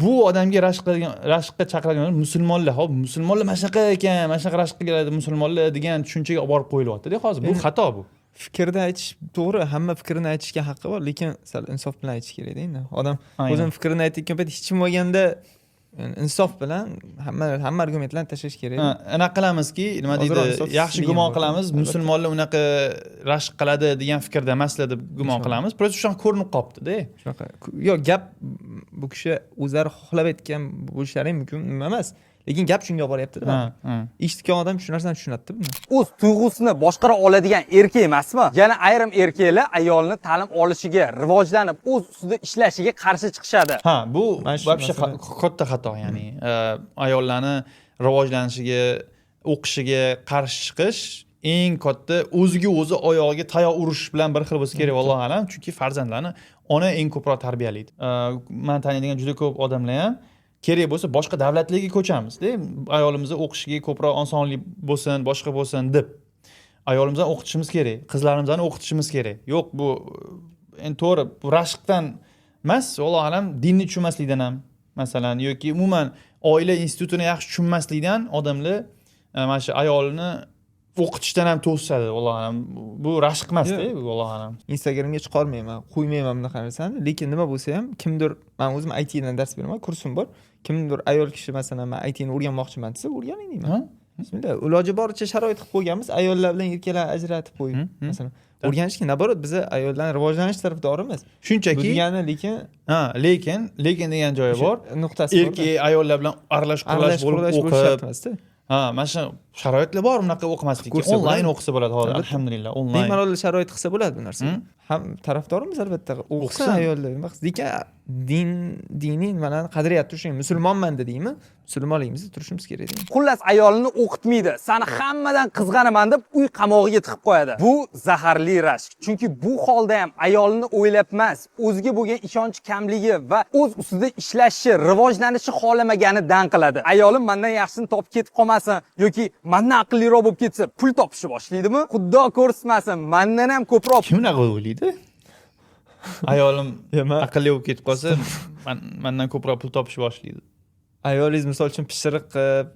bu odamga rashk qiladigan, rashkqa chaqiradigan musulmonlar, hop, musulmonlar mana shunaqa ekan, mana shunaqa rashk qiladi musulmonlar degan tushunchaga olib borib qo'yilyapti-da hozir. Bu Endi xato bu. Fikrda aytish to'g'ri, hamma fikrini aytishga haqqi bor, lekin sal insof bilan aytish kerakda endi. Odam o'zini fikrini aytayotgan payt hech kim bo'lganda, yani insof bilan hamma argumentlarni tashlash kerak. Ha, anaqa qilamizki, nima Ozroq deydi, insofsizlik yaxshi ham gumon bor. qilamiz, Albatta. musulmonlar unaqa rashk qiladi degan fikrda emaslar deb gumon Inshaalloh. qilamiz. Просто shunaqa ko'rinib qolibdi-da. Shunaqa. Yo'q, gap bu kishi o'zlari xohlab aytgan bo'lishlari ham mumkin emas. Lekin gap shunga olib boryapti-da. Ha, ha. Eshitgan odam shu narsani tushunadi buni. O'z tuyg'usini boshqara oladigan erkak emasmi? Yana ayrim erkaklar ayolni ta'lim olishiga, rivojlanib, o'z ustida ishlashiga qarshi chiqishadi. Ha, bu Mana shu вообще masala. Katta xato, ya'ni ayollarni rivojlanishiga, o'qishiga qarshi chiqish eng katta o'ziga o'zi oyog'iga tayoq urish bilan bir xil bo'lsa kerak, vallohu alam, chunki farzandlarni ona eng ko'proq tarbiyalaydi. Man taniydigan juda ko'p odamlar ham kerak bo'lsa boshqa davlatlarga ko'chamizda, ayolimizni o'qishiga ko'proq osonlik bo'lsin, boshqa bo'lsin deb. Ayolimizni o'qitishimiz kerak, qizlarimizni o'qitishimiz kerak. Yo'q, bu endi to'g'ri, bu rashqdan emas, vallohu alam, dinni tushunmaslikdan ham, masalan, yoki umuman oila institutini yaxshi tushunmaslikdan odamlar mana shu ayolni o'qitishdan ham to'sishadi, vallohu alam. Bu rashq emasda, bu, vallohu alam. Instagramga chiqarmayman, qo'ymayman bunaqa narsani, lekin nima bo'lsa ham kimdir, man o'zim ITdan dars beraman, kursim bor. Kimdir ayol kishi, masalan, man ITni o'rganmoqchiman desa, o'rganing deyman. Ha? Bismillah. Iloji boricha sharoit qilib qo'yganmiz, ayollar bilan erkaklar ajratib qo'yib, Hı, hı. masalan. O'rganishga, наоборот, biza ayollarni rivojlanish tarafdorimiz. Bu Shunchaki degani lekin ha, lekin degan joyi o'sha bor. nuqtasi bor. Erkak ayollar bilan aralash quralash Aralash bo'lib quralash bo'lishi o'qib, shart emasda. ha, mana shu sharoitlar bor unaqa o'qimaslikka. Ko'rsa Onlayn bo'ladi. o'qisa bo'ladi hozir, Albatta. alhamdulillah, onlayn. Bemalol sharoit qilsa bo'ladi bu narsani. Hı? Ham tarafdorimiz albatta, o'qisin O'qisin. ayollar. Nima qilsin? Lekin din, diniy nimalarni qadriyat turishing, musulmonman dedingmi, musulmonligimizda turishimiz kerak deyman. Xullas, ayolini o'qitmaydi. Sani hammadan qizg'anaman deb uy qamog'iga tiqib qo'yadi. Bu zaharli rashk. Chunki bu holda ham ayolini o'ylab emas, o'ziga bo'lgan ishonch kamligi va o'z ustida ishlashi, rivojlanishi xohlamaganidan qiladi. Ayolim mendan yaxshisini topib ketib qolmasin yoki mendan aqlliroq bo'lib ketsa, pul topishni boshlaydimi? Xudo ko'rsatmasin, mendan ham ko'proq Kim unaqa o'ylaydi? Ayolim Ya, aqlli bo'lib ketib qolsa, mandan ko'proq pul topishni boshlaydi. Ayolingiz, misol uchun, pishiriq qilib,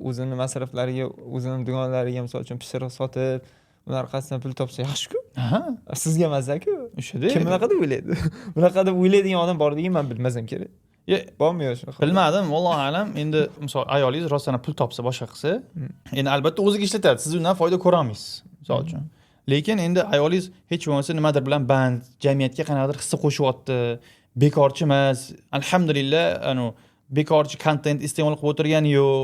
o'zini masraflariga, o'zini dugonalariga, misol uchun, pishiriq sotib, uni orqasidan pul topsa yaxshi-ku. Aha, Sizga maza-ku. O'shada. Kim bunaqa deb o'ylaydi? Bunaqa deb o'ylaydigan odam borligini man bilmasam kerak. Ya, Bormi yo shunaqa? bilmadim, vallohu alam. Endi misol ayolingiz rostdan pul topsa, boshqa qilsa, endi albatta o'ziga ishlatadi. Siz undan foyda ko'rolmaysiz, misol uchun. Lekin endi ayolingiz hech bo'lmasa nimadir bilan band, jamiyatga qanaqadir hissa qo'shyapti, bekorchi emas. Alhamdulillah, anu bekorchi kontent iste'mol qilib o'tirgani yo'q.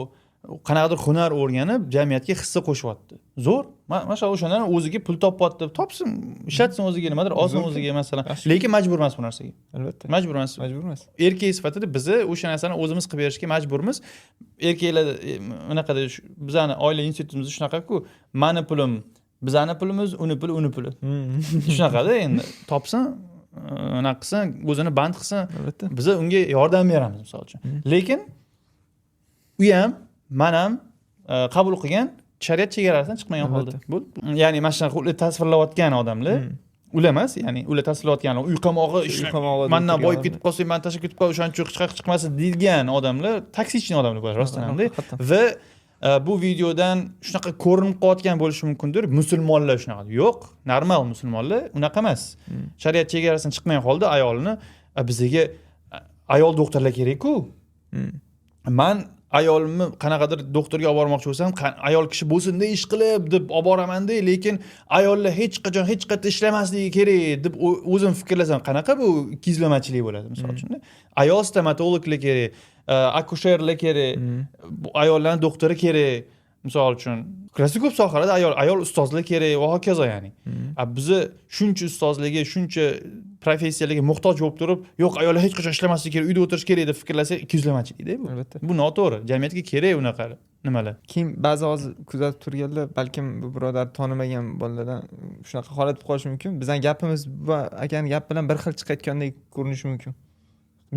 Qanaqadir hunar o'rganib, jamiyatga hissa qo'shyapti. Zo'r. Mashallah, o'shandan o'ziga pul topyapti. Topsin, ishlatsin o'ziga, nimadir olsin Zo'r-ku. o'ziga, masalan. Yaxshi. Lekin majbur emas bu narsaga. Albatta. Majbur emas. Majbur emas. Erkak sifatida bizni o'sha narsani o'zimiz qilib berishga majburmiz. Erkaklar unaqada bizani oila institutimizda shunaqaku, mani pulim bizani pulimiz, uni puli uni puli. Shunaqada endi topsin, unaqa qilsin, o'zini band qilsin. Albatta. Biz unga yordam beramiz, misol uchun. Lekin u ham, man ham qabul qilgan shariat chegarasidan chiqmagan holda. Albatta. Bu ya'ni mana shunaqa tasvirlayotgan odamlar Ular emas, ya'ni ular tasvirlayotgan uy qamog'i, mandan boyib ketib qolsak, man tashlab ketib qolib, o'shaning uchun hech qayerga chiqmasin deydigan odamlar toksичный odamlar bo'ladi rostdan hamda. Va bu videodan shunaqa ko'rinib qolayotgan bo'lishi mumkindir. Musulmonlar shunaqa. Yo'q, normal musulmonlar unaqa emas. Shariat chegarasidan chiqmagan holda ayolini bizga ayol doktorlar kerak-ku. Man ayolimni qanaqadir doktorga olib bormoqchi bo'lsam, ayol kishi bo'lsin-da ish qilib deb olib boraman-da, lekin ayollar hech qachon hech qayerda ishlamasligi kerak deb o'zim fikrlasam, qanaqa bu ikkiyuzlamachilik bo'ladi misol uchun. Ayol stomatologlar kerak, akusherlar kerak, ayollarning doktori kerak misol uchun. Rosa ko'p sohalarda ayol ustozlar kerak va hokazo ya'ni. Bizni shuncha ustozlarga, shuncha professiyalarga muhtoj bo'lib turib, yo'q ayollar hech qachon ishlamasligi kerak, uyda o'tirish kerak deb fikrlasak, ikkiyuzlamachilik-da bu. Albatta. Bu noto'g'ri. Jamiyatga kerak unaqa nimalar. Keyin ba'zi hozir kuzatib turganlar, balkim bu birodar tanimagan bolalardan shunaqa holat bo'lib qolishi mumkin. Bizning gapimiz bu akani gap bilan bir xil chiqayotgandek ko'rinishi mumkin.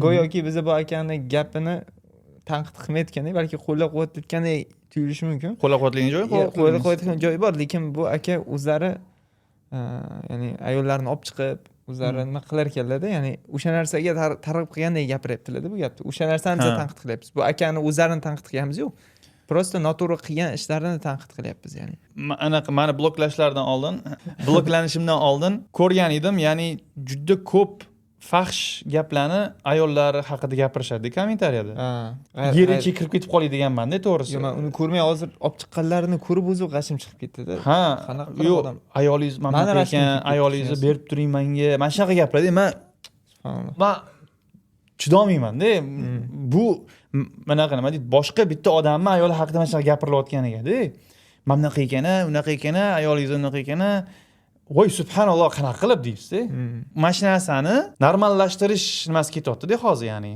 Go'yoki biz bu akani gapini tanqid qilmayotgandek, balki qo'llab-quvvatlayotgandek tuyulishi mumkin. Qo'llab-quvvatlagan joyi qo'llab-quvvatlagan joyi bor, lekin bu aka o'zlari ya'ni ayollarni olib chiqib, o'zlari nima qilar ekanlar-da, ya'ni o'sha narsaga targ'ib qilgandek gapiryaptilar-da bu gapni. O'sha narsani biz tanqid qilyapmiz. Bu akani o'zlarini tanqid qilganimiz yo'q. Prosta noto'g'ri qilgan ishlarini tanqid qilyapmiz, ya'ni. Anaqa mani bloklashlaridan oldin, bloklanishimdan oldin ko'rgan edim, ya'ni juda ko'p fahsh gaplarni ayollar haqida gapirishadi kommentariyada. Yer ichiga kirib ketib qoladiganman-da, to'g'risi. Yo'q, men uni ko'rmay hozir olib chiqqanlarini ko'rib o'zi g'ashim chiqib ketdi-da. Ha, yo'q, ayolingiz mana ekan, ayolingizni berib turing menga. Mana shunaqa gaplar-da, man chidolmayman-da. Bu manaqa nima deydi, boshqa bitta odamni ayoli haqida mana shunaqa gapirilayotganiga-da. Mana bunaqa ekan, unaqa ekan, ayolingiz unaqa ekan. Voy subhanalloh, qanaqa qilib deysiz-da. Mana shu narsani normallashtirish nimasi ketyapti-da hozir, ya'ni.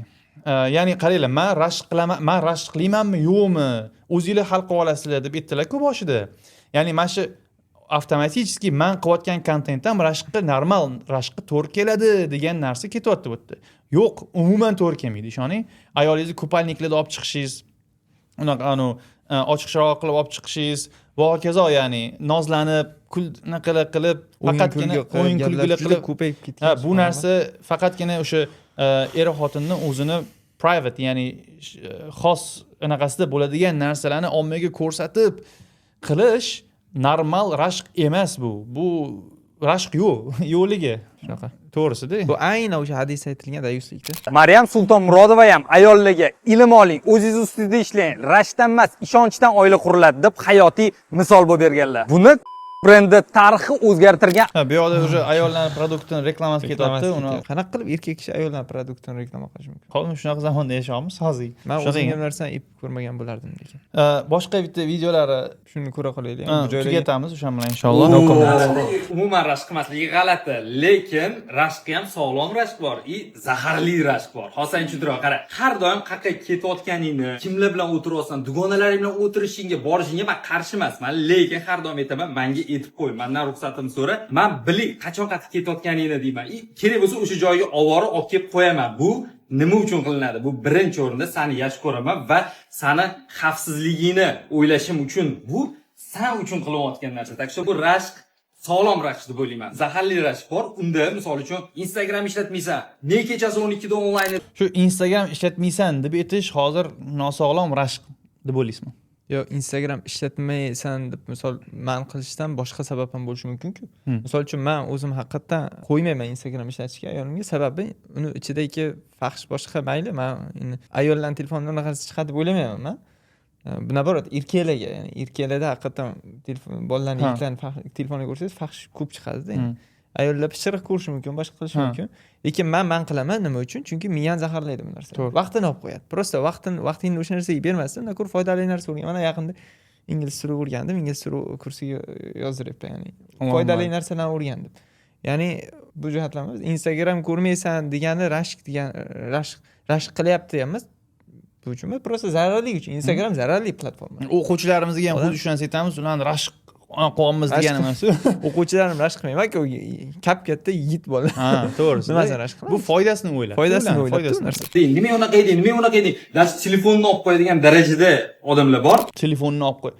Ya'ni qaranglar, men rashk qilaman, men rashk qilmaymanmi, yo'qmi? O'zinglar hal qilib olasizlar deb aytdilar-ku boshida. Ya'ni mana shu avtomatически men qilayotgan kontentdan rashkqa normal, rashkqa to'g'ri keladi degan narsa ketyapti bu yerda. Yo'q, umuman to'g'ri kelmaydi, ishoning. Ayolingizni kupalniklarda olib chiqishingiz, unaqa anu ochiqchiroq qilib olib chiqishingiz va hokazo, ya'ni nozlanib, kulnaqa qilib, faqatgina o'yin kulgili qilib ko'payib ketgan. Bu narsa faqatgina o'sha er xotinni o'zini private, ya'ni xos anaqasida bo'ladigan narsalarni ommaga ko'rsatib qilish normal rashk emas bu. Bu rashk yo'q, yo'qligi. Shunaqa. To'g'risi-da. Bu aynan o'sha hadis aytilgan dayuslikda. Maryam Sultonmurodova ham ayollarga ilm oling, o'zingiz ustida ishlang, rashkdan emas, ishonchdan oila quriladi deb hayotiy misol bo'lib berganlar. Buni brendi tarixi o'zgartirgan. Ha, bu yoqda уже ayollarning produktini reklamasi ketyapti, uni qanaqa qilib erkak kishi ayollarning produktini reklama qilishi mumkin? Hozir shunaqa zamonda yashayapmiz hozir. Men o'zimga narsani ep ko'rmagan bo'lardim lekin. Boshqa bitta videolari shuni ko'ra qolaylik. Bu joyga tugatamiz o'sha bilan inshaalloh. Umuman rashk qilmasligi g'alati, lekin rashkqa ham sog'lom rashk bor, zaharli rashk bor. Hozir sen tushuntiray, qara. Har doim qayerga ketayotganingni, kimlar bilan o'tiryapsan, dugonalaring bilan o'tirishingga, borishingga men qarshi emasman, lekin har doim aytaman, menga aytib qo'y, mendan ruxsatimni so'ra. Men biling qachon qaytib ketayotganingni deyman. Kerak bo'lsa o'sha joyga ovora olib kelib qo'yaman. Bu nima uchun qilinadi? Bu birinchi o'rinda seni yaxshi ko'raman va seni xavfsizligingni o'ylashim uchun, bu sen uchun qilayotgan narsa. Tak shu bu rashk sog'lom rashk deb o'ylayman. Zaharli rashk bor. Unda misol uchun Instagram ishlatmaysan. Ne kechasi 12da onlayn shu Instagram ishlatmaysan deb aytish hozir nosog'lom rashk deb o'ylaysizmi? Yo'q, Instagram ishlatmaysan deb misol man qilishdan boshqa sabab ham bo'lishi mumkin-ku. Misol uchun men o'zim haqiqatan qo'ymayman Instagram ishlatishga ayolimga, sababi uni ichidagi fahsh boshqa, mayli, men ayollarning telefonidan unaqasi chiqadi deb o'ylamayman men. Bu naborat erkaklarga, ya'ni erkaklarda haqiqatan telefon, bolalarning, yigitlarning telefoniga ko'rsangiz fahsh ko'p chiqadi-da. Ayollar pishiriq ko'rishi mumkin, boshqa qilishi mumkin. Lekin men qilaman nima uchun? Chunki miyani zaharlaydi bu narsa. Vaqtini olib qo'yadi. Prosta vaqtingni o'sha narsaga bermasdan, undan ko'ra foydali narsa o'rgan. Mana yaqinda ingliz tili o'rgandim, ingliz tili kursiga yozdiryapman, ya'ni foydali narsalarni o'rgandim. Ya'ni bu jihatlar emas, Instagram ko'rmaysan degani rashk degan, rashk qilyapti emas. Bu uchun emas, prosta zararli uchun. Instagram zararli platforma. O'quvchilarimizga ham xuddi shu narsani aytamiz, ularni rashk qo'yamiz degani emas. O'quvchilarim rashk qilmayman-ku, kap-katta yigit bola. Ha, to'g'risi. Nimasini rashk qilamiz? Bu foydasini o'ylab. Foydasini o'ylab narsa. Nima unaqa eding, nima unaqa eding? Даже telefonni olib qo'yadigan darajada odamlar bor. Telefonni olib qo'y.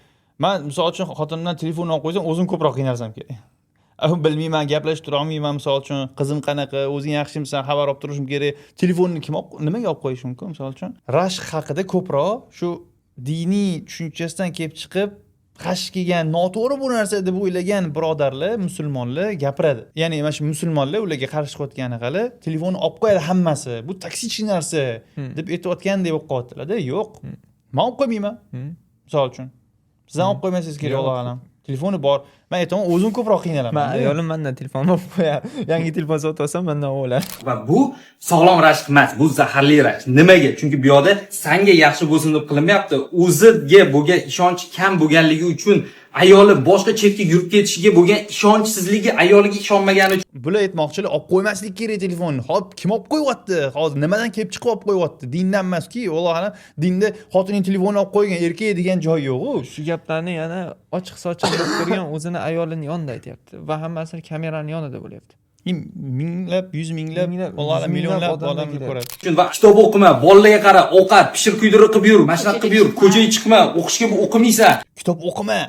Men misol uchun xotinimdan telefonni olib qo'ysam, o'zim ko'proq qiynalsam kerak. Bilmayman, gaplashib turolmayman, misol uchun, qizim qanaqa, o'zing yaxshimisan, xabar olib turishim kerak. Telefonni kim olib, nimaga olib qo'yishi mumkin, misol uchun? Rashk haqida ko'proq shu diniy tushunchasidan kelib chiqib, g'ash kelgan, noto'g'ri bu narsa deb o'ylagan birodarlar, musulmonlar gapiradi. Ya'ni mana shu musulmonlar ularga qarshi chiqayotgani hali telefonni olib qo'yadi hammasi. Bu toksik narsa deb aytayotgandek bo'lib qolyaptilar-da. Yo'q. Men olib qo'ymayman. Misol uchun. Siz ham olib qo'ymasangiz kerak, Yo'q. Alloh alam. Telefoni bor. Men aytaman, o'zim ko'proq qiynalaman. Man ayolim mandan telefon olib qo'yadi. Yangi telefon sotib olsam, mandan oladi. Va bu sog'lom rashk emas, bu zaharli rashk. Nimaga? Chunki bu yoqda sanga yaxshi bo'lsin deb qilinmayapti. O'ziga bo'lgan ishonchi kam bo'lganligi uchun, ayoli boshqa chetga yurib ketishiga bo'lgan ishonchsizligi, ayoliga ishonmagani uchun Bular aytmoqchilar, olib qo'ymaslik kerak telefonni. Hop, kim olib qo'yyapti? Hozir nimadan kelib chiqib olib qo'yyapti? Dindan emaski, Alloh alam, dinda xotining telefonini olib qo'ygan erkak degan joy yo'q-u. Shu gaplarni yana ochiq sochiq bo'lib turgan o'zini ayolini yonida aytyapti va hammasi kamerani yonida bo'lyapti. Minglab, yuz minglab, Minglab, Alloh alam, yuz minglab millionlab odamlar odamlar kelyapti. ko'radi. uchun va kitob o'qima, bolalarga qara, ovqat pishir kuydirib qilib yur, mana shunaqa qilib yur, ko'chaga chiqma, o'qishga o'qimaysan. Kitob o'qima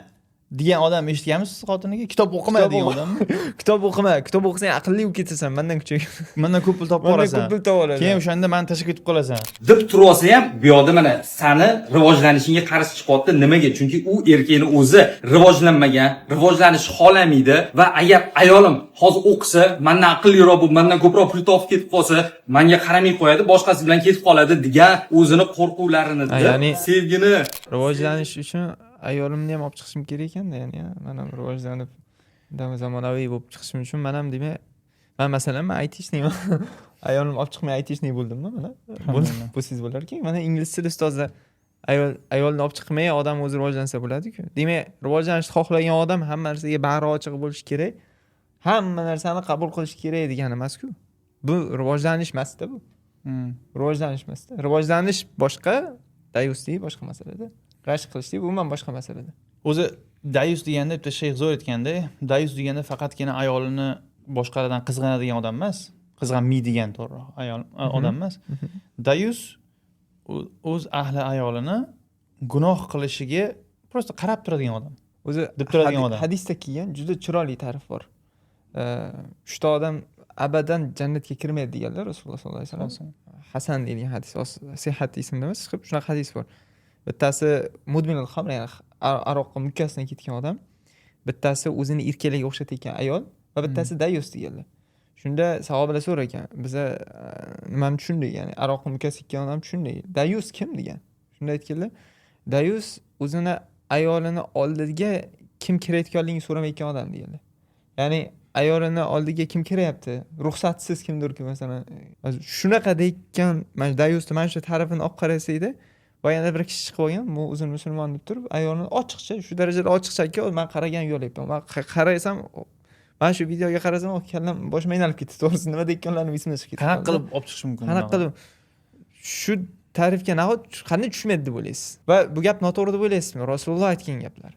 degan odam eshitganmisiz xotiniga? Kitob o'qima Kitob degan odammi? Kitob o'qima, kitob o'qisang aqlli bo'lib ketasan, mandan kuchuk. Mendan ko'p pul topib Mandan qolasan. ko'p pul topib olasan. Keyin o'shanda meni tashlab ketib qolasan. Deb turib olsa ham, bu yoqda mana sani rivojlanishingga qarshi chiqyapti. Nimaga? Chunki u erkakni o'zi rivojlanmagan, rivojlanishni xohlamaydi va agar ayolim hozir o'qisa, mandan aqlliroq bo'lib, mandan ko'proq pul topib ketib qolsa, manga qaramay qo'yadi, boshqasi bilan ketib qoladi degan o'zini qo'rquvlarini Ha, deb ya'ni- sevgini Rivojlanish uchun ayolimni ham olib chiqishim kerak ekanda, ya'ni man ham rivojlanib zamonaviy bo'lib chiqishim uchun man ham, demak, man, masalan, man айтишник man. Ayolim olib chiqmay айтишник bo'ldimmi, mana bo'ldim, bo'lsangiz bo'larkan. Mana ingliz tili ustozlar ayolni olib chiqmay odam o'zi rivojlansa bo'ladiku. Demak, rivojlanishni xohlagan odam hamma narsaga bag'ri ochiq bo'lishi kerak, hamma narsani qabul qilish kerak degani emasku. Bu rivojlanish emasda bu. Rivojlanish emasda. Rivojlanish boshqa, dayuslik boshqa masalada, rashk qilishlik umuman boshqa masalada. O'zi dayus deganda bitta shayx zo'r aytganda, dayus deganda faqatgina ayolini boshqalardan qizg'anadigan odam emas, qizg'anmaydigan, to'g'riroq, ayol odam emas. Dayus o'z ahli ayolini gunoh qilishiga просто qarab turadigan odam. O'zi Deb turadigan odam. Hadisda kelgan juda chiroyli ta'rif bor. Uchta odam abadan jannatga kirmaydi deganlar Rasululloh sollallohu alayhi vasallam. Hasan deyilgan hadis, sihhat esimda emas, chiqib shunaqa hadis bor. Bittasi mudminul xamr, ya'ni aroqqa mukkasidan ketgan odam, bittasi o'zini erkaklarga o'xshatayotgan ayol va bittasi dayus deganlar. Shunda sahobalar so'ragan, biza nimani tushundik, ya'ni aroqqa mukkasi ketgan odam tushundik, dayus kim degan. Shunda aytganlar, dayus o'zini ayolini oldiga kim kirayotganligini so'ramayotgan odam deganlar. Ya'ni ayolini oldiga kim kiryapti, ruxsatsiz kimdir, masalan, shunaqa deyotgan. Mana dayusni mana shu tarafini olib qarasangda, va yana bir kishi chiqib olgan, bu o'zini musulmon deb turib, ayolini ochiqcha, shu darajada ochiqchaki, man qaragan yo'layapman. Man qarasam, mana shu videoga qarasam, kallam boshim aylanib ketdi, to'g'risi, nima deyotganlarim esimdan chiqib ketdi. Qanaqa qilib olib chiqish mumkin? Qanaqa qilib shu ta'rifga nahot qanday tushmaydi deb o'ylaysiz? Va bu gap noto'g'ri deb o'ylaysizmi? Rasululloh aytgan gaplar.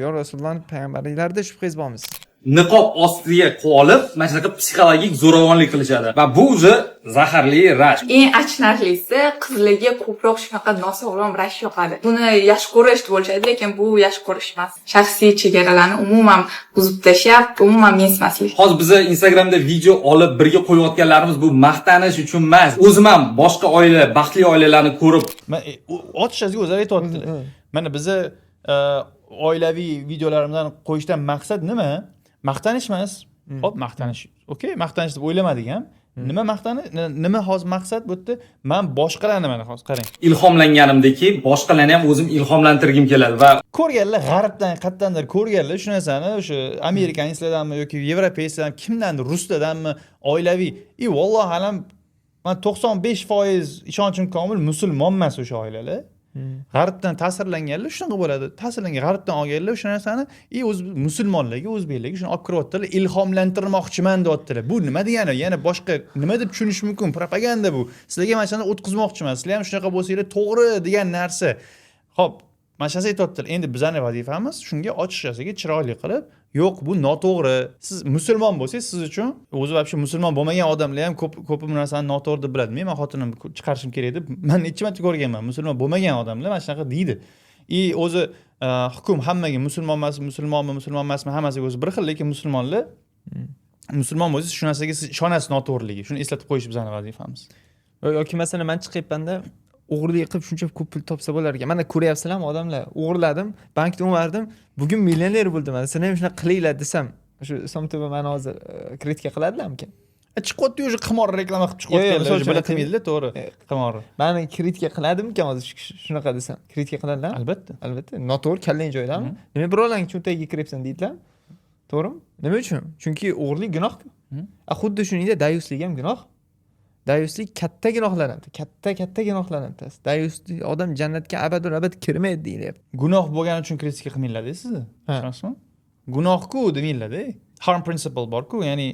Yo Rasulullohni payg'ambarliklarida shubhangiz bormi siz? Niqob ostiga qolib, mana shunaqa psixologik zo'ravonlik qilishadi va bu o'zi zaharli rashk. Eng achinarlisi, qizlarga ko'proq shunaqa nosog'lom rashk yoqadi. Buni yaxshi ko'rish deb o'ylashadi, lekin bu yaxshi ko'rish emas. Shaxsiy chegaralarni umuman buzib tashlab, umuman mensimaslik. Hozir biza Instagramda video olib birga qo'yayotganlarimiz bu maqtanish uchun emas. O'zim ham boshqa oila, baxtli oilalarni ko'rib Man ochiqchasiga o'zlari aytyaptilar. Mana biza oilaviy videolarimizdan qo'yishdan maqsad nima? Maqtanish emas. Hop, maqtanish. Okey, maqtanish deb o'ylamadik ham. Nima maqtanish? Nima hozir maqsad bu yerda? Man boshqalarni, mana hozir qarang. Ilhomlanganimdeki, boshqalarni ham o'zim ilhomlantirgim keladi va Ko'rganlar g'arbdan, qayerdandir ko'rganlar shu narsani, o'sha amerikanislardanmi yoki европейц lardan, kimdandir, ruslardanmi, oilaviy. И vallohu alam, man 95% ishonchim komil, musulmon emas o'sha oilalar. G'arbdan ta'sirlanganlar shunaqa bo'ladi, ta'sirlangan, g'arbdan olganlar o'sha narsani и o'z musulmonlarga, o'zbeklarga shuni olib kiryaptilar, ilhomlantirmoqchiman deyaptilar. Bu nima degani? Yana boshqa nima deb tushunish mumkin? Propaganda bu. Sizlarga mana shuni o'tkazmoqchiman, sizlar ham shunaqa bo'lsanglar to'g'ri degan narsa. Ho'p, mana shu narsa aytyaptilar. Endi bizani vazifamiz shunga ochiqchasiga chiroyli qilib, yo'q, bu noto'g'ri. Siz musulmon bo'lsangiz, siz uchun o'zi вообще musulmon bo'lmagan odamlar ham ko'p ko'pi bu narsani noto'g'ri deb biladi. Men xotinimni chiqarishim kerak deb man necha marta ko'rganman, musulmon bo'lmagan odamlar mana shunaqa deydi. И o'zi hukm hammaga, musulmon emas, musulmonmi, musulmon emasmi, hammasiga o'zi bir xil, lekin musulmonlar, musulmon bo'lsangiz, shu narsaga siz ishonasiz, noto'g'riligiga. Shuni eslatib qo'yish bizani vazifamiz. Yoki masalan, man chiqyapmanda, o'g'irlik qilib shuncha ko'p pul topsa bo'lar ekan, mana ko'ryapsizlarmi, odamlar, o'g'irladim, bankda o'mardim, bugun millioner bo'ldim, mana sizlar ham shunaqa qilinglar desam, shu Islom TV mani hozir kritika qiladilarmikan? Chiqyapti уже, qimor reklama qilib Yo'q, yo'q, chiqyapti. Misol uchun Bular aytaylik. qilmaydilar, to'g'ri, qimorni. Mani kritika qiladimikan hozir shu kishi? Shunaqa desam, kritika qiladilarmi? Albatta. Albatta, noto'g'ri, kallang joyidami, nima birovlarning cho'ntagiga kiryapsan deydilarmi, to'g'rimi? Nima uchun? Chunki o'g'irlik gunohku. A xuddi shuningdek, dayuslik ham gunoh. Dayuslik katta gunohlardan, katta katta gunohlardan bittasi. Dayuslik odam jannatga abadul abad kirmaydi deyilyapti. Gunoh bo'lgani uchun kritika qilmanglar sizni. Ha. Tushunasizmi? Gunohku demanglarda. Harm principle borku, ya'ni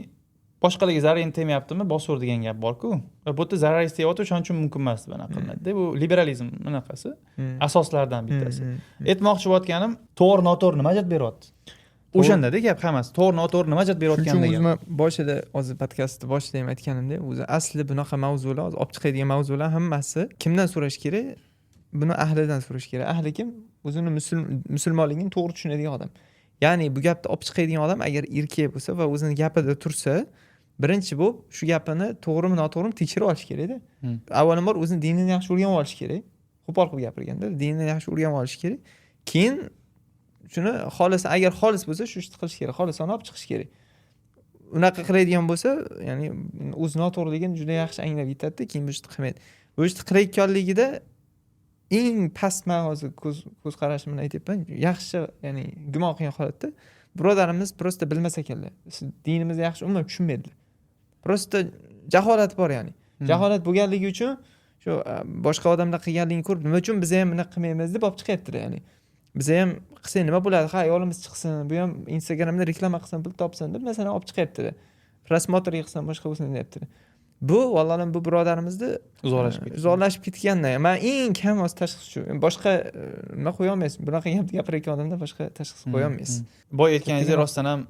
boshqalarga zararing tegmayaptimi, bosaver degan gap borku. Va bu yerda zararingiz tegyapti, o'shaning uchun mumkin emas deb anaqa qilinadida. Bu liberalizm anaqasi, asoslaridan bittasi. Aytmoqchi bo'layotganim, to'g'ri, noto'g'ri nima ajab beryapti? O'shandada gap hammasi. To'g'ri, noto'g'ri nima ajab Shuning uchun berayotganda gap. O'zim boshida, hozir podkastni boshida ham aytganimdek, o'zi asli bunaqa mavzular, hozir olib chiqadigan mavzular hammasi kimdan so'rash kerak? Buni ahlidan so'rash kerak. Ahli kim? O'zini musulmonligini to'g'ri tushunadigan odam. Ya'ni bu gapni olib chiqadigan odam agar erkak bo'lsa va o'zini gapida tursa, birinchi bo'lib shu gapini to'g'rimi, noto'g'rimi tekshirib olish kerakda. Avvalambor o'zini dinini yaxshi o'rganib olish kerak, qo'pol qilib gapirganda, dinini yaxshi o'rganib olish kerak. Keyin shuni xohlasa, agar xolis bo'lsa, shu ishni qilish kerak, xolisona olib chiqish kerak. Unaqa qiladigan bo'lsa, ya'ni o'z noto'g'riligini juda yaxshi anglab yetadida, keyin bu ishni qilmaydi. Bu ishni qilayotganligida eng past, man hozir ko'z qarashim bilan aytyapman, yaxshi, ya'ni gumon qilgan holatda, birodarimiz просто bilmas ekanlar, dinimizni yaxshi umuman tushunmaydilar, просто jaholat bor. Ya'ni jaholat bo'lganligi uchun shu boshqa odamlar qilganligini ko'rib, nima uchun biz ham bunaqa qilmaymiz deb olib chiqyaptilar. Ya'ni biza ham qilsak nima bo'ladi, ha, ayolimiz chiqsin, bu ham Instagramda reklama qilsin, pul topsin deb, masalan, olib chiqyaptilar, просмотр yig'sin, boshqa bo'lsin deyaptilar. Bu, vallohu, bu birodarimizni uzoqlashib ketgan. Uzoqlashib ketgandan man eng kam hozir tashxis shu, boshqa nima qo'ya olmaysiz. Bunaqa gapni gapirayotgan odamda boshqa tashxis qo'ya olmaysiz. Boya aytganingizdek, Katta. rostdan ham,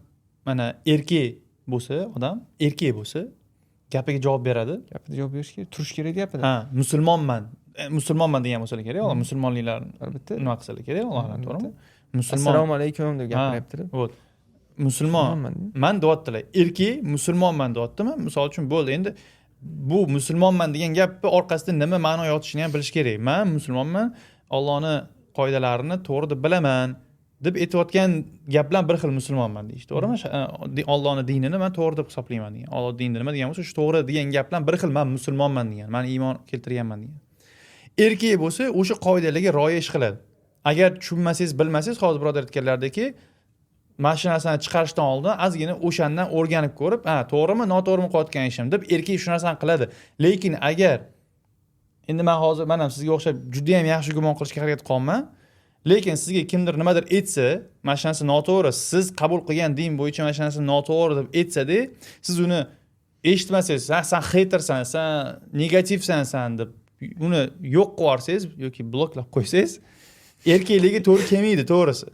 mana, erkak bo'lsa, odam erkak bo'lsa, gapiga javob beradi. Gapida javob berish kerak, turish kerak gapida. Ha, musulmonman, musulmonman degan bo'lsalar kerak, musulmonliklar Albatta. nima qilsalar kerak, Alloh alam, to'g'rimi? Musulmon. Assalomu alaykum deb gapiryaptilar. Вот, musulmon Musulmonman. Man deyaptilar, erkak musulmonman deyaptimi, misol uchun, bo'ldi. Endi bu musulmonman degan gapni orqasida nima ma'no yotishini ham bilish kerak. Man musulmonman, Ollohni qoidalarini to'g'ri deb bilaman deb aytayotgan gap bilan bir xil musulmonman deyish, to'g'rimi? Ollohni dinini man to'g'ri deb hisoblayman degan, Olloh dinida nima degan bo'lsa, shu to'g'ri degan gap bilan bir xil man musulmonman degan, man iymon keltirganman degan. Erkak bo'lsa, o'sha qoidalarga rioya ish qiladi. Agar tushunmasangiz, bilmasangiz, hozir birodar aytganlarideki, mana shu narsani chiqarishdan oldin ozgina o'shandan o'rganib ko'rib, ha, to'g'rimi, noto'g'rimi qilayotgan ishim deb, erkak shu narsani qiladi. Lekin agar endi man hozir, man ham sizga o'xshab judayam yaxshi gumon qilishga harakat qilyapman, lekin sizga kimdir nimadir aytsa, mana shu narsa noto'g'ri, siz qabul qilgan din bo'yicha mana shu narsa noto'g'ri deb aytsada, siz uni eshitmasangiz, ha, san хейтер san, san negativsan san deb uni yo'q qilib yuborsangiz yoki bloklab qo'ysangiz, erkakligi to'g'ri kelmaydi, to'g'risi.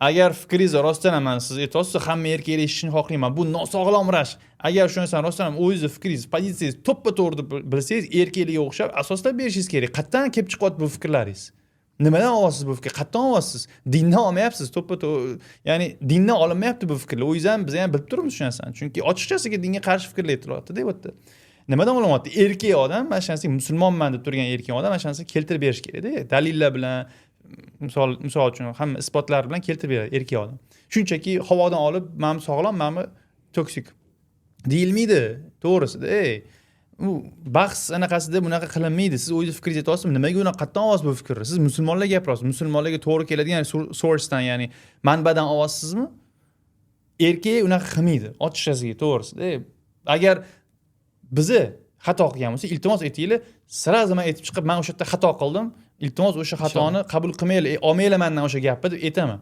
Agar fikringiz rostdan ham, mana siz aytyapsiz, hamma erkaklar eshitishini xohlayman, bu nosog'lom rashk, agar shu narsani rostdan ham o'zingizni fikringiz, pozitsiyangiz to'ppa to'g'ri deb bilsangiz, erkaklarga o'xshab asoslab berishingiz kerak. Qayerdan kelib chiqyapti bu fikrlaringiz? Nimadan olyapsiz bu fikr? Qayerdan olyapsiz? Dindan olmayapsiz to'ppa to'g'ri, ya'ni dindan olinmayapti bu fikrlar. O'zingiz ham, biz ham bilib turibmiz shu narsani, chunki ochiqchasiga dinga qarshi fikrlar aytilyaptida bu yerda. Nimadan olinyapti? Erkak odam mana shu narsaga, musulmonman deb turgan erkak odam mana shu narsani keltirib berish kerakda, dalillar bilan, misol uchun, hamma isbotlar bilan keltirib beradi erkak odam. Shunchaki havodan olib, mana bu sog'lom, mana bu toksik deyilmaydi, to'g'risida. Ey, u bahs anaqasida bunaqa qilinmaydi. Siz o'zingiz fikringizni aytyapsizmi? Nimaga unaqa, qayerdan olyapsiz bu fikrni? Siz musulmonlarga gapiryapsiz, musulmonlarga to'g'ri keladigan sourcedan, ya'ni manbadan olyapsizmi? Erkak unaqa qilmaydi, ochiqchasiga, to'g'risida. Ey, agar bizni xato qilgan bo'lsak, iltimos, aytinglar сразу. Man aytib chiqib, man o'sha yerda xato qildim, iltimos, o'sha xatoni qabul qilmanglar, olmanglar mandan o'sha gapni deb aytaman,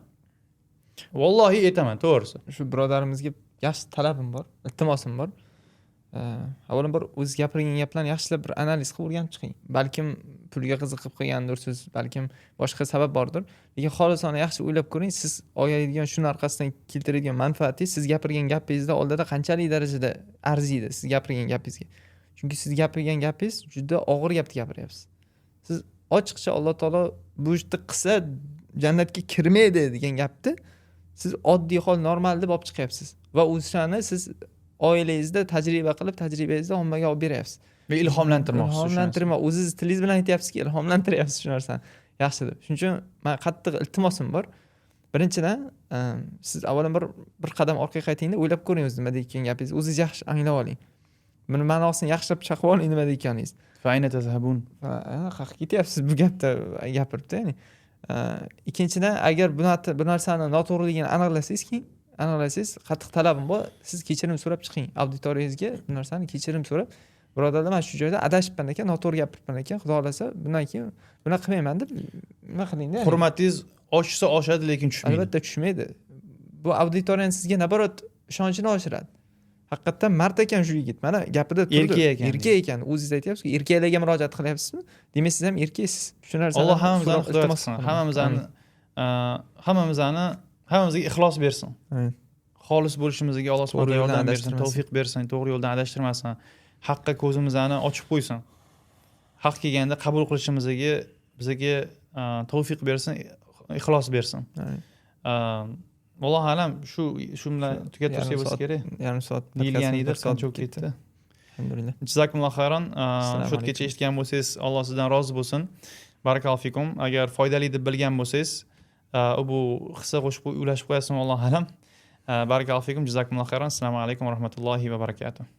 vallohi aytaman, to'g'risi. Shu birodarimizga yaxshi talabim bor, iltimosim bor. Avvalambor, o'zi gapirgan gaplarni yaxshilab bir analiz qilib o'rganib chiqing. Balkim pulga qiziqib qilgandirsiz, balkim boshqa sabab bordir, lekin xolisona yaxshi o'ylab ko'ring, siz oladigan, shuni orqasidan keltiradigan manfaatingiz siz gapirgan gapingizda oldida qanchalik darajada arziydi siz gapirgan gapingizga. Chunki siz gapirgan gapingiz juda og'ir gapni gapiryapsiz. Siz Ochiqcha Alloh taolo bu ishni qilsa jannatga kirmaydi degan gapni siz oddiy hol, normal deb olib chiqyapsiz va o'shani siz oilangizda tajriba qilib, tajribangizda ommaga olib beryapsiz. Va ilhomlantirmoqchisiz shu narsani. Ilhomlantirma, o'zingiz tilingiz bilan aytyapsizki, ilhomlantiryapsiz shu narsani yaxshi deb. Shuning uchun man qattiq iltimosim bor. Birinchidan, siz avvalambor bir qadam orqaga qaytingda, o'ylab ko'ring o'zi nima deyotgan gapingizni, o'zingiz yaxshi anglab oling, buni ma'nosini yaxshilab chaqib oling nima deyotganingizni. Fa ayna tazhabun? Va qayerga ketyapsiz bu gapda gapiribdi, ya'ni. Ikkinchidan, agar bu narsani noto'g'riligini aniqlasangiz, keyin aniqlasangiz, qattiq talabim bor, siz kechirim so'rab chiqing auditoriyangizga. Bu narsani kechirim so'rab, birodarlar, man shu joyda adashibman ekan, noto'g'ri gapiribman ekan, xudo xohlasa bundan keyin bunaqa qilmayman deb nima qilingda, ya'ni. Hurmatingiz oshsa oshadi, lekin tushmaydi. Albatta tushmaydi. Bu auditoriyani sizga наоборот ishonchini oshiradi. Haqiqatdan mard ekan shu yigit, mana gapida turdi. Erkak ekan. Erkak ekan. O'zingiz aytyapsizku, erkaklarga murojaat qilyapsizmi, demak, siz ham erkaksiz. Shu narsani Alloh hammamizni so'rab, hidoyat iltimos qilsin. qilaman. Hammamizni hammamizga ixlos bersin. Amin. Xolis bo'lishimizga Alloh subhanahu To'g'ri yo'ldan yordam bersin, adashtirmasin. Tavfiq bersin, to'g'ri yo'ldan adashtirmasin. Haqqa ko'zimizni ochib qo'ysin. Haq kelganda qabul qilishimizga bizga tavfiq bersin, ixlos bersin. Amin. Allohu alam, shu bilan tugattirsak Yarim bo'lsa soat, kerak. yarim soat Deyilgan podkastimiz edi, bir soat qancha bo'lib ketdi. Alhamdulillah. Jazakumulloh xayron. Assalomu Shu yergacha alaykum. eshitgan bo'lsangiz, Alloh sizdan rozi bo'lsin. Barakallohu fikum. Agar foydali deb bilgan bo'lsangiz, bu hissa qo'shib ulashib qo'yasizmi, Allohu alam. Barakallohu fikum. Jazakumulloh xayron. Assalomu alaykum va rahmatullohi va barakatuh.